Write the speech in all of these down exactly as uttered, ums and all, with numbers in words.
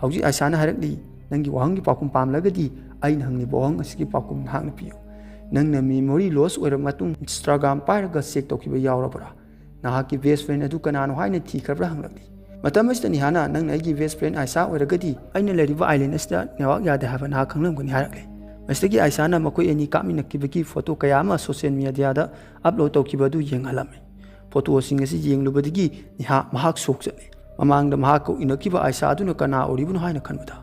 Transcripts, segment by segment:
ꯍꯧꯖꯤꯛ ꯑꯥꯏꯁꯥꯅ ꯍꯥꯏꯔꯛꯂꯤ, "ꯅꯪꯒꯤ ꯋꯥꯍꯪꯒꯤ ꯄꯥꯎꯈꯨꯝ ꯄꯥꯝꯂꯒꯗꯤ ꯑꯩꯅ ꯍꯪꯂꯤꯕ ꯋꯥꯍꯪ ꯑꯁꯤꯒꯤ ꯄꯥꯎꯈꯨꯝ ꯅꯍꯥꯛꯅ ꯄꯤꯌꯨ꯫ ꯅꯪꯅ memory loss ꯑꯣꯏꯔꯕ ꯃꯇꯨꯡ Instagram ꯄꯥꯏꯔꯒ check ꯇꯧꯈꯤꯕ ꯌꯥꯎꯔꯕ꯭ꯔꯥ?" "ꯅꯍꯥꯛꯀꯤ best friend ꯑꯗꯨ ꯀꯅꯥꯅꯣ ꯍꯥꯏꯅ ꯊꯤꯈ꯭ꯔꯕ꯭ꯔꯥ?" ꯍꯪꯂꯛꯂꯤ꯫ ꯃꯇꯝ ꯑꯁꯤꯗ ꯅꯤꯍꯥꯅ, "ꯅꯪꯅ ꯑꯩꯒꯤ best friend ꯑꯥꯏꯁꯥ ꯑꯣꯏꯔꯒꯗꯤ ꯑꯩꯅ ꯂꯩꯔꯤꯕ island ꯑꯁꯤꯗ network ꯌꯥꯗꯦ ꯍꯥꯏꯕ ꯅꯍꯥꯛ ꯈꯪꯂꯝꯒꯅꯤ" ꯍꯥꯏꯔꯛꯂꯦ꯫ ꯃꯁꯤꯗꯒꯤ ꯑꯥꯏꯁꯥꯅ ꯃꯈꯣꯏ ꯑꯅꯤ ꯀꯥꯞꯃꯤꯟꯅꯈꯤꯕꯒꯤ photo ꯀꯌꯥ ꯑꯃ social mediaꯗ upload ꯇꯧꯈꯤꯕ ꯑꯗꯨ ꯌꯦꯡꯍꯜꯂꯝꯃꯤ꯫ Photoꯁꯤꯡ ꯑꯁꯤ ꯌꯦꯡꯂꯨꯕꯗꯒꯤ ꯅꯤꯍꯥ ꯃꯍꯥꯛ shock ꯆꯠꯂꯤ꯫ ꯃꯃꯥꯡꯗ ꯃꯍꯥꯛꯀ ꯎꯅꯈꯤꯕ ꯑꯥꯏꯁꯥ ꯑꯗꯨꯅ ꯀꯅꯥ ꯑꯣꯏꯔꯤꯕꯅꯣ ꯍꯥꯏꯅ ꯈꯟꯕꯗ,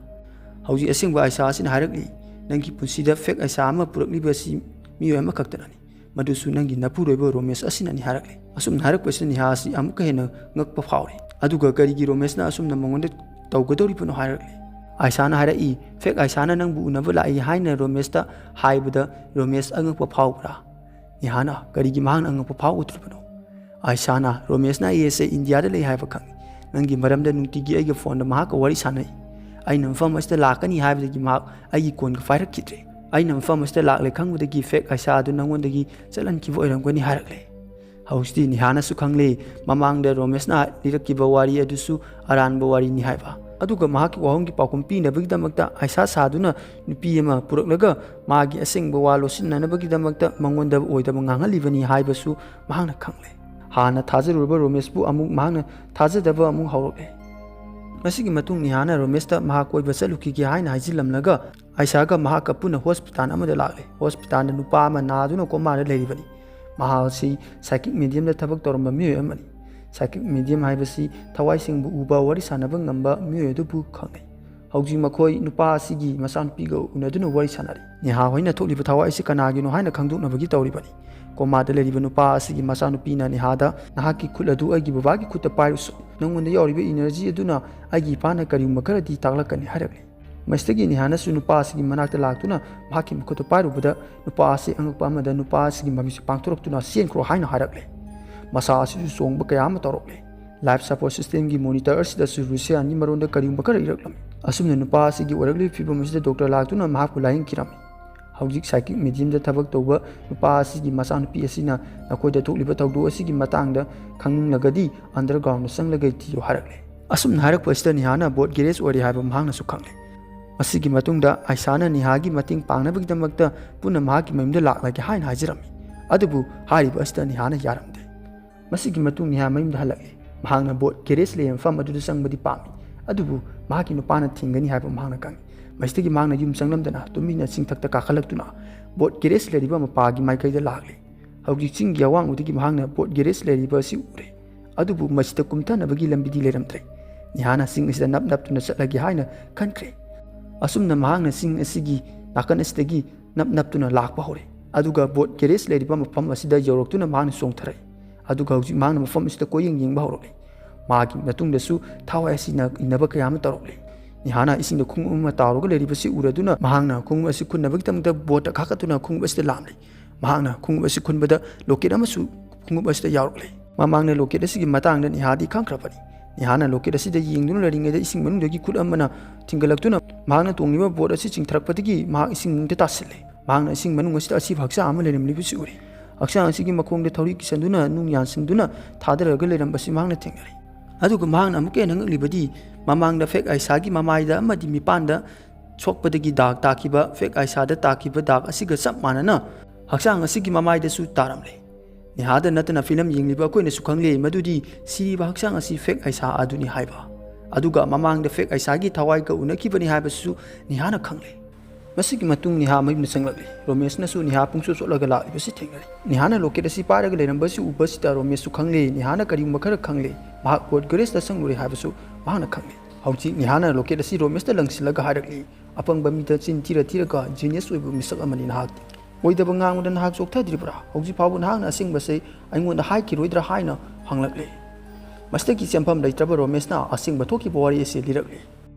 ꯍꯧꯖꯤꯛ ꯑꯁꯦꯡꯕ ꯑꯥꯏꯁꯥ ꯑꯁꯤꯅ ꯍꯥꯏꯔꯛꯂꯤ, "ꯅꯪꯒꯤ ꯄꯨꯟꯁꯤꯗ fake ꯑꯥꯏꯁꯥ ꯑꯃ ꯄꯨꯔꯛꯂꯤꯕ ꯑꯁꯤ ꯃꯤꯑꯣꯏ ꯑꯃꯈꯛꯇꯅꯅꯤ꯫ ꯃꯗꯨꯁꯨ ꯅꯪꯒꯤ ꯅꯄꯨꯔꯣꯏꯕ ꯔꯣꯃꯦꯁ ꯑꯁꯤꯅꯅꯤ" ꯍꯥꯏꯔꯛꯂꯤ꯫ ꯑꯁꯨꯝꯅ ꯍꯥꯏꯔꯛꯄꯁꯤꯗ ꯅꯤꯍꯥ ꯑꯁꯤ ꯑꯃꯨꯛꯀ ꯍꯦꯟꯅ ꯉꯛꯄ ꯐꯥꯎꯔꯤ꯫ ꯑꯗꯨꯒ ꯀꯔꯤꯒꯤ ꯔꯣꯃꯦꯁꯅ ꯑꯁꯨꯝꯅ ꯃꯉꯣꯟꯗ ꯇꯧꯒꯗꯧꯔꯤꯕꯅꯣ ꯍꯥꯏꯔꯛꯂꯤ꯫ ꯑꯥꯏꯁꯥꯅ ꯍꯥꯏꯔꯛꯏ, "Fake ꯑꯥꯏꯁꯥꯅ ꯅꯪꯕꯨ ꯎꯅꯕ ꯂꯥꯛꯏ" ꯍꯥꯏꯅ ꯔꯣꯃꯦꯁꯇ ꯍꯥꯏꯕꯗ ꯔꯣꯃꯦꯁ ꯑꯉꯛꯄ ꯐꯥꯎꯕ꯭ꯔꯥ? ꯅꯤꯍꯥꯅ, "ꯀꯔꯤꯒꯤ ꯃꯍꯥꯛꯅ ꯑꯉꯛꯄ ꯐꯥꯎꯒꯗꯧꯔꯤꯕꯅꯣ?" ꯑꯥꯏꯁꯥꯅ, "ꯔꯣꯃꯦꯁꯅ ꯑꯩ ꯑꯁꯦ ꯏꯟꯗꯤꯌꯥꯗ ꯂꯩ ꯍꯥꯏꯕ ꯈꯪꯏ꯫ ꯅꯪꯒꯤ ꯃꯔꯝꯗ ꯅꯨꯡꯇꯤꯒꯤ ꯑꯩꯒ phoneꯗ ꯃꯍꯥꯛꯀ ꯋꯥꯔꯤ ꯁꯥꯟꯅꯩ꯫ ꯑꯩꯅ ꯃꯐꯝ ꯑꯁꯤꯗ ꯂꯥꯛꯀꯅꯤ ꯍꯥꯏꯕꯗꯒꯤ ꯃꯍꯥꯛ ꯑꯩꯒꯤ callꯒ ꯄꯥꯏꯔꯛꯈꯤꯗ꯭ꯔꯦ꯫ ꯑꯩꯅ ꯃꯐꯝ ꯑꯁꯤꯗ ꯂꯥꯛꯂꯦ ꯈꯪꯕꯗꯒꯤ fake ꯑꯥꯏꯁꯥ ꯑꯗꯨ ꯅꯪꯉꯣꯟꯗꯒꯤ ꯆꯠꯍꯟꯈꯤꯕ ꯑꯣꯏꯔꯝꯒꯅꯤ" ꯍꯥꯏꯔꯛꯂꯦ꯫ ꯍꯧꯖꯤꯛꯇꯤ ꯅꯤꯍꯥꯅꯁꯨ ꯈꯪꯂꯦ, ꯃꯃꯥꯡꯗ ꯔꯣꯃꯦꯁꯅ ꯂꯤꯔꯛꯈꯤꯕ ꯋꯥꯔꯤ ꯑꯗꯨꯁꯨ ꯑꯔꯥꯟꯕ ꯋꯥꯔꯤꯅꯤ ꯍꯥꯏꯕ꯫ ꯑꯗꯨꯒ ꯃꯍꯥꯛꯀꯤ ꯋꯥꯍꯪꯒꯤ ꯄꯥꯎꯈꯨꯝ ꯄꯤꯅꯕꯒꯤꯗꯃꯛꯇ ꯑꯥꯏꯁꯥ ꯁꯥꯗꯨꯅ ꯅꯨꯄꯤ ꯑꯃ ꯄꯨꯔꯛꯂꯒ ꯃꯥꯒꯤ ꯑꯁꯦꯡꯕ ꯋꯥ ꯂꯣꯠꯁꯤꯟꯅꯅꯕꯒꯤꯗꯃꯛꯇ ꯃꯉꯣꯟꯗ ꯑꯣꯏꯗꯕ ꯉꯥꯡꯍꯜꯂꯤꯕꯅꯤ ꯍꯥꯏꯕꯁꯨ ꯃꯍꯥꯛꯅ ꯈꯪꯂꯦ꯫ ꯍꯥꯟꯅ ꯊꯥꯖꯔꯨꯔꯕ ꯔꯣꯃꯦꯁꯄꯨ ꯑꯃꯨꯛ ꯃꯍꯥꯛꯅ ꯊꯥꯖꯗꯕ ꯑꯃꯨꯛ ꯍꯧꯔꯛꯂꯦ꯫ ꯃꯁꯤꯒꯤ ꯃꯇꯨꯡ ꯅꯤꯍꯥꯅ ꯔꯣꯃꯦꯁꯇ ꯃꯍꯥꯛ ꯀꯣꯏꯕ ꯆꯠꯂꯨꯈꯤꯒꯦ ꯍꯥꯏꯅ ꯍꯥꯏꯖꯤꯜꯂꯝꯂꯒ ꯑꯥꯏꯁꯥꯒ ꯃꯍꯥꯛꯀ ꯄꯨꯟꯅ hospital ꯑꯃꯗ ꯂꯥꯛꯂꯦ꯫ Hospitalꯗ ꯅꯨꯄꯥ ꯑꯃ ꯅꯥꯗꯨꯅ ꯀꯣꯃꯥꯗ ꯂꯩꯔꯤꯕꯅꯤ꯫ ꯃꯍꯥꯛ ꯑꯁꯤ psychic mediumꯗ ꯊꯕꯛ ꯇꯧꯔꯝꯕ ꯃꯤꯑꯣꯏ ꯑꯃꯅꯤ꯫ Psychic medium ꯍꯥꯏꯕꯁꯤ ꯊꯋꯥꯏꯁꯤꯡꯕꯨ ꯎꯕ, ꯋꯥꯔꯤ ꯁꯥꯟꯅꯕ ꯉꯝꯕ ꯃꯤꯑꯣꯏ ꯑꯗꯨꯕꯨ ꯈꯪꯅꯩ꯫ ꯍꯧꯖꯤꯛ ꯃꯈꯣꯏ ꯅꯨꯄꯥ ꯑꯁꯤꯒꯤ ꯃꯆꯥꯅꯨꯄꯤꯒ ꯎꯅꯗꯨꯅ ꯋꯥꯔꯤ ꯁꯥꯟꯅꯔꯤ꯫ ꯅꯤꯍꯥ ꯍꯣꯏꯅ ꯊꯣꯛꯂꯤꯕ ꯊꯋꯥꯏ ꯑꯁꯤ ꯀꯅꯥꯒꯤꯅꯣ ꯍꯥꯏꯅ ꯈꯪꯗꯣꯛꯅꯕꯒꯤ ꯇꯧꯔꯤꯕꯅꯤ꯫ ꯀꯣꯃꯥꯗ ꯂꯩꯔꯤꯕ ꯅꯨꯄꯥ ꯑꯁꯤꯒꯤ ꯃꯆꯥꯅꯨꯄꯤꯅ ꯅꯤꯍꯥꯗ, "ꯅꯍꯥꯛꯀꯤ ꯈꯨꯠ ꯑꯗꯨ ꯑꯩꯒꯤ ꯕꯕꯥꯒꯤ ꯈꯨꯠꯇ ꯄꯥꯏꯔꯨꯁꯨ꯫ ꯅꯉꯣꯟꯗ ꯌꯥꯎꯔꯤꯕ energy ꯑꯗꯨꯅ ꯑꯩꯒꯤ ꯏꯄꯥꯅ ꯀꯔꯤꯒꯨꯝꯕ ꯈꯔꯗꯤ ꯇꯥꯛꯂꯛꯀꯅꯤ" ꯍꯥꯏꯔꯛꯂꯤ꯫ ꯃꯁꯤꯗꯒꯤ ꯅꯤꯍꯥꯅꯁꯨ ꯅꯨꯄꯥ ꯑꯁꯤꯒꯤ ꯃꯅꯥꯛꯇ ꯂꯥꯛꯇꯨꯅ ꯃꯍꯥꯛꯀꯤ ꯃꯈꯨꯠꯇ ꯄꯥꯏꯔꯨꯕꯗ ꯅꯨꯄꯥ ꯑꯁꯤ ꯑꯉꯛꯄ ꯑꯃꯗ ꯅꯨꯄꯥ ꯑꯁꯤꯒꯤ ꯃꯃꯤꯠꯁꯤ ꯄꯥꯡꯊꯣꯔꯛꯇꯨꯅ "ꯆꯦꯟꯈ꯭ꯔꯣ" ꯍꯥꯏꯅ ꯍꯥꯏꯔꯛꯂꯦ꯫ ꯃꯁꯥ ꯑꯁꯤꯁꯨ ꯆꯣꯡꯕ ꯀꯌꯥ ꯑꯃ ꯇꯧꯔꯛꯂꯦ꯫ Life support systemꯒꯤ monitor ꯑꯁꯤꯗꯁꯨ ꯔꯨꯁꯤꯌꯥꯟꯒꯤ ꯃꯔꯣꯟꯗ ꯀꯔꯤꯒꯨꯝꯕ ꯈꯔ ꯏꯔꯛꯂꯝꯃꯤ꯫ ꯑꯁꯨꯝꯅ ꯅꯨꯄꯥ ꯑꯁꯤꯒꯤ ꯑꯣꯏꯔꯛꯂꯤꯕ ꯐꯤꯕꯝ ꯑꯁꯤꯗ doctor ꯂꯥꯛꯇꯨꯅ ꯃꯍꯥꯛꯄꯨ ꯂꯥꯌꯦꯡꯈꯤꯔꯝꯃꯤ꯫ ꯍꯧꯖꯤꯛ psychic mediumꯗ ꯊꯕꯛ ꯇꯧꯕ ꯅꯨꯄꯥ ꯑꯁꯤꯒꯤ ꯃꯆꯥꯅꯨꯄꯤ ꯑꯁꯤꯅ ꯅꯈꯣꯏꯗ ꯊꯣꯛꯂꯤꯕ ꯊꯧꯗꯣꯛ ꯑꯁꯤꯒꯤ ꯃꯇꯥꯡꯗ ꯈꯪꯅꯤꯡꯂꯒꯗꯤ undergroundꯗ ꯆꯪꯂꯒ ꯊꯤꯌꯨ ꯍꯥꯏꯔꯛꯂꯦ꯫ ꯑꯁꯨꯝꯅ ꯍꯥꯏꯔꯛꯄ ꯑꯁꯤꯗ ꯅꯤꯍꯥꯅ ꯕꯣꯠ ꯒꯦꯔꯦꯖ ꯑꯣꯏꯔꯦ ꯍꯥꯏꯕ ꯃꯍꯥꯛꯅꯁꯨ ꯈꯪꯂꯦ꯫ ꯃꯁꯤꯒꯤ ꯃꯇꯨꯡꯗ ꯑꯥꯏꯁꯥꯅ ꯅꯤꯍꯥꯒꯤ ꯃꯇꯦꯡ ꯄꯥꯡꯅꯕꯒꯤꯗꯃꯛꯇ ꯄꯨꯟꯅ ꯃꯍꯥꯛꯀꯤ ꯃꯌꯨꯝꯗ ꯂꯥꯛꯂꯒꯦ ꯍꯥꯏꯅ ꯍꯥꯏꯖꯔꯝꯃꯤ꯫ ꯑꯗꯨꯕꯨ ꯍꯥꯏꯔꯤꯕ ꯑꯁꯤꯗ ꯅꯤꯍꯥꯅ ꯌꯥꯔꯝꯗꯦ꯫ ꯃꯁꯤꯒꯤ ꯃꯇꯨꯡ ꯅꯤꯍꯥ ꯃꯌꯨꯝꯗ ꯍꯜꯂꯛꯂꯦ꯫ ꯃꯍꯥꯛꯅ ꯕꯣꯠ ꯒꯦꯔꯦꯖ ꯂꯩꯕ ꯃꯐꯝ ꯑꯗꯨꯗ ꯆꯪꯕꯗꯤ ꯄꯥꯝꯃꯤ, ꯑꯗꯨꯕꯨ ꯃꯍꯥꯛꯀꯤ ꯅꯨꯄꯥꯅ ꯊꯤꯡꯒꯅꯤ ꯍꯥꯏꯕ ꯃꯍꯥꯛꯅ ꯈꯪꯏ꯫ ꯃꯁꯤꯗꯒꯤ ꯃꯍꯥꯛꯅ ꯌꯨꯝ ꯆꯪꯂꯝꯗꯅ ꯇꯨꯃꯤꯟꯅ ꯆꯤꯡꯊꯛꯇ ꯀꯥꯈꯠꯂꯛꯇꯨꯅ ꯕꯣꯠ ꯒꯦꯔꯦꯖ ꯂꯩꯔꯤꯕ ꯃꯄꯥꯒꯤ ꯃꯥꯏꯀꯩꯗ ꯂꯥꯛꯂꯦ꯫ ꯍꯧꯖꯤꯛ ꯆꯤꯡꯒꯤ ꯑꯋꯥꯡꯕꯗꯒꯤ ꯃꯍꯥꯛꯅ ꯕꯣꯠ ꯒꯦꯔꯦꯖ ꯂꯩꯔꯤꯕ ꯑꯁꯤ ꯎꯔꯦ, ꯑꯗꯨꯕꯨ ꯃꯁꯤꯗ ꯀꯨꯝꯊꯅꯕꯒꯤ ꯂꯝꯕꯤꯗꯤ ꯂꯩꯔꯝꯗ꯭ꯔꯦ꯫ ꯅꯤꯍꯥꯅ ꯆꯤꯡ ꯑꯁꯤꯗ ꯅꯞ ꯅꯞꯇꯨꯅ ꯆꯠꯂꯒꯦ ꯍꯥꯏꯅ ꯈꯟꯈ꯭ꯔꯦ꯫ ꯑꯁꯨꯝꯅ ꯃꯍꯥꯛꯅ ꯆꯤꯡ ꯑꯁꯤꯒꯤ ꯅꯥꯀꯟ ꯑꯁꯤꯗꯒꯤ ꯅꯞ ꯅꯞꯇꯨꯅ ꯂꯥꯛꯄ ꯍꯧꯔꯦ꯫ ꯑꯗꯨꯒ ꯕꯣꯠ ꯒꯦꯔꯦꯖ ꯂꯩꯔꯤꯕ ꯃꯐꯝ ꯑꯁꯤꯗ ꯌꯧꯔꯛꯇꯨꯅ ꯃꯍꯥꯛꯅ ꯆꯣꯡꯊꯔꯛꯏ꯫ ꯑꯗꯨꯒ ꯍꯧꯖꯤꯛ ꯃꯍꯥꯛꯅ ꯃꯐꯝ ꯑꯁꯤꯗ ꯀꯣꯏꯌꯦꯡ ꯌꯦꯡꯕ ꯍꯧꯔꯛꯂꯤ꯫ ꯃꯍꯥꯛꯀꯤ ꯃꯇꯨꯡꯗꯁꯨ ꯊꯋꯥꯏ ꯑꯁꯤꯅ ꯏꯟꯅꯕ ꯀꯌꯥ ꯑꯃ ꯇꯧꯔꯛꯂꯤ꯫ ꯅꯤꯍꯥꯅ ꯏꯁꯤꯡꯗ ꯈꯣꯡꯎꯞ ꯑꯃ ꯇꯥꯎꯔꯒ ꯂꯩꯔꯤꯕꯁꯤ ꯎꯔꯗꯨꯅ ꯃꯍꯥꯛꯅ ꯈꯣꯡꯎꯞ ꯑꯁꯤ ꯈꯨꯟꯅꯕꯒꯤꯗꯃꯛꯇ ꯕꯣꯠꯇ ꯀꯥꯈꯠꯇꯨꯅ ꯈꯣꯡꯎꯞ ꯑꯁꯤꯗ ꯂꯥꯝꯂꯤ꯫ ꯃꯍꯥꯛꯅ ꯈꯣꯡꯎꯞ ꯑꯁꯤ ꯈꯨꯟꯕꯗ ꯂꯣꯀꯦꯠ ꯑꯃꯁꯨ ꯈꯣꯡꯎꯞ ꯑꯁꯤꯗ ꯌꯥꯎꯔꯛꯂꯤ꯫ ꯃꯃꯥꯡꯗ ꯂꯣꯀꯦꯠ ꯑꯁꯤꯒꯤ ꯃꯇꯥꯡꯗ ꯅꯤꯍꯥꯗꯤ ꯈꯪꯈ꯭ꯔꯕꯅꯤ꯫ ꯅꯤꯍꯥꯅ ꯂꯣꯀꯦꯠ ꯑꯁꯤꯗ ꯌꯦꯡꯗꯨꯅ ꯂꯩꯔꯤꯉꯩꯗ ꯏꯁꯤꯡ ꯃꯅꯨꯡꯗꯒꯤ ꯈꯨꯠ ꯑꯃꯅ ꯊꯤꯡꯒꯠꯂꯛꯇꯨꯅ ꯃꯍꯥꯛꯅ ꯇꯣꯡꯂꯤꯕ ꯕꯣꯠ ꯑꯁꯤ ꯆꯤꯡꯊꯔꯛꯄꯗꯒꯤ ꯃꯍꯥꯛ ꯏꯁꯤꯡ ꯃꯅꯨꯡꯗ ꯇꯥꯁꯤꯜꯂꯦ꯫ ꯃꯍꯥꯛꯅ ꯏꯁꯤꯡ ꯃꯅꯨꯡ ꯑꯁꯤꯗ ꯑꯁꯤꯕ ꯍꯛꯆꯥꯡ ꯑꯃ ꯂꯩꯔꯝꯂꯤꯕꯁꯤ ꯎꯔꯦ꯫ ꯍꯛꯆꯥꯡ ꯑꯁꯤꯒꯤ ꯃꯈꯣꯡꯗ ꯊꯧꯔꯤ ꯀꯤꯁꯟꯗꯨꯅ ꯅꯨꯡ ꯌꯥꯟꯁꯤꯟꯗꯨꯅ ꯊꯥꯗꯔꯒ ꯂꯩꯔꯝꯕꯁꯤ ꯃꯍꯥꯛꯅ ꯊꯦꯡꯅꯔꯦ꯫ ꯑꯗꯨꯒ ꯃꯍꯥꯛꯅ ꯑꯃꯨꯛꯀ ꯍꯦꯟꯅ ꯉꯛꯂꯤꯕꯗꯤ ꯃꯃꯥꯡꯗ ꯐꯦꯛ ꯑꯥꯏꯁꯥꯒꯤ ꯃꯃꯥꯏꯗ ꯑꯃꯗꯤ ꯃꯤꯄꯥꯟꯗ ꯁꯣꯛꯄꯗꯒꯤ ꯗꯥꯛ ꯇꯥꯈꯤꯕ, ꯐꯦꯛ ꯑꯥꯏꯁꯥꯗ ꯇꯥꯈꯤꯕ ꯗꯥꯛ ꯑꯁꯤꯒ ꯆꯞ ꯃꯥꯟꯅꯅ ꯍꯛꯆꯥꯡ ꯑꯁꯤꯒꯤ ꯃꯃꯥꯏꯗꯁꯨ ꯇꯥꯔꯝꯂꯦ꯫ ꯅꯤꯍꯥꯗ ꯅꯠꯇꯅ ꯐꯤꯂꯝ ꯌꯦꯡꯂꯤꯕ ꯑꯩꯈꯣꯏꯅꯁꯨ ꯈꯪꯂꯦ ꯃꯗꯨꯗꯤ ꯁꯤꯔꯤꯕ ꯍꯛꯆꯥꯡ ꯑꯁꯤ ꯐꯦꯛ ꯑꯥꯏꯁꯥ ꯑꯗꯨꯅꯤ ꯍꯥꯏꯕ꯫ ꯑꯗꯨꯒ ꯃꯃꯥꯡꯗ ꯐꯦꯛ ꯑꯥꯏꯁꯥꯒꯤ ꯊꯋꯥꯏꯒ ꯎꯅꯈꯤꯕꯅꯤ ꯍꯥꯏꯕꯁꯤꯁꯨ ꯅꯤꯍꯥꯅ ꯈꯪꯂꯦ꯫ ꯃꯁꯤꯒꯤ ꯃꯇꯨꯡ ꯅꯤꯍꯥ ꯃꯌꯨꯝꯗ ꯆꯪꯂꯛꯂꯤ꯫ ꯔꯣꯃꯦꯁꯅꯁꯨ ꯅꯤꯍꯥ ꯄꯨꯡꯆꯣꯠ ꯆꯣꯠꯂꯒ ꯂꯥꯛꯂꯤꯕꯁꯤ ꯊꯦꯡꯅꯔꯤ꯫ ꯅꯤꯍꯥꯅ ꯂꯣꯀꯦꯠ ꯑꯁꯤ ꯄꯥꯏꯔꯒ ꯂꯩꯔꯝꯕꯁꯤ ꯎꯕꯁꯤꯗ ꯔꯣꯃꯦꯁꯁꯨ ꯈꯪꯂꯦ, ꯅꯤꯍꯥꯅ ꯀꯔꯤꯒꯨꯝꯕ ꯈꯔ ꯈꯪꯂꯦ꯫ ꯃꯍꯥꯛ ꯕꯣꯠ ꯒꯦꯔꯦꯖꯇ ꯆꯪꯂꯨꯔꯦ ꯍꯥꯏꯕꯁꯨ ꯃꯍꯥꯛꯅ ꯈꯪꯂꯦ꯫ ꯍꯧꯖꯤꯛ ꯅꯤꯍꯥꯅ ꯂꯣꯀꯦꯠ ꯑꯁꯤ ꯔꯣꯃꯦꯁꯇ ꯂꯪꯁꯤꯜꯂꯒ ꯍꯥꯏꯔꯛꯂꯤ, "ꯑꯄꯪꯕ ꯃꯤꯗ ꯆꯤꯟ ꯊꯤꯔ ꯊꯤꯔꯒ ꯖꯤꯅꯤꯌꯁ ꯑꯣꯏꯕ ꯃꯤꯁꯛ ꯑꯃꯅꯤ ꯅꯍꯥꯛꯇꯤ꯫ ꯑꯣꯏꯗꯕ ꯉꯥꯡꯕꯗ ꯅꯍꯥꯛ ꯆꯣꯛꯊꯗ꯭ꯔꯤꯕ꯭ꯔꯥ? ꯍꯧꯖꯤꯛ ꯐꯥꯎꯕ ꯅꯍꯥꯛꯅ ꯑꯁꯦꯡꯕꯁꯦ ꯑꯩꯉꯣꯟꯗ ꯍꯥꯏꯈꯤꯔꯣꯏꯗ꯭ꯔꯥ?" ꯍꯥꯏꯅ ꯍꯪꯂꯛꯂꯦ꯫ ꯃꯁꯤꯗꯒꯤ ꯆꯦꯟꯐꯝ ꯂꯩꯇ꯭ꯔꯕ ꯔꯣꯃꯦꯁꯅ ꯑꯁꯦꯡꯕ ꯊꯣꯛꯈꯤꯕ ꯋꯥꯔꯤ ꯑꯁꯤ ꯂꯤꯔꯛꯂꯤ꯫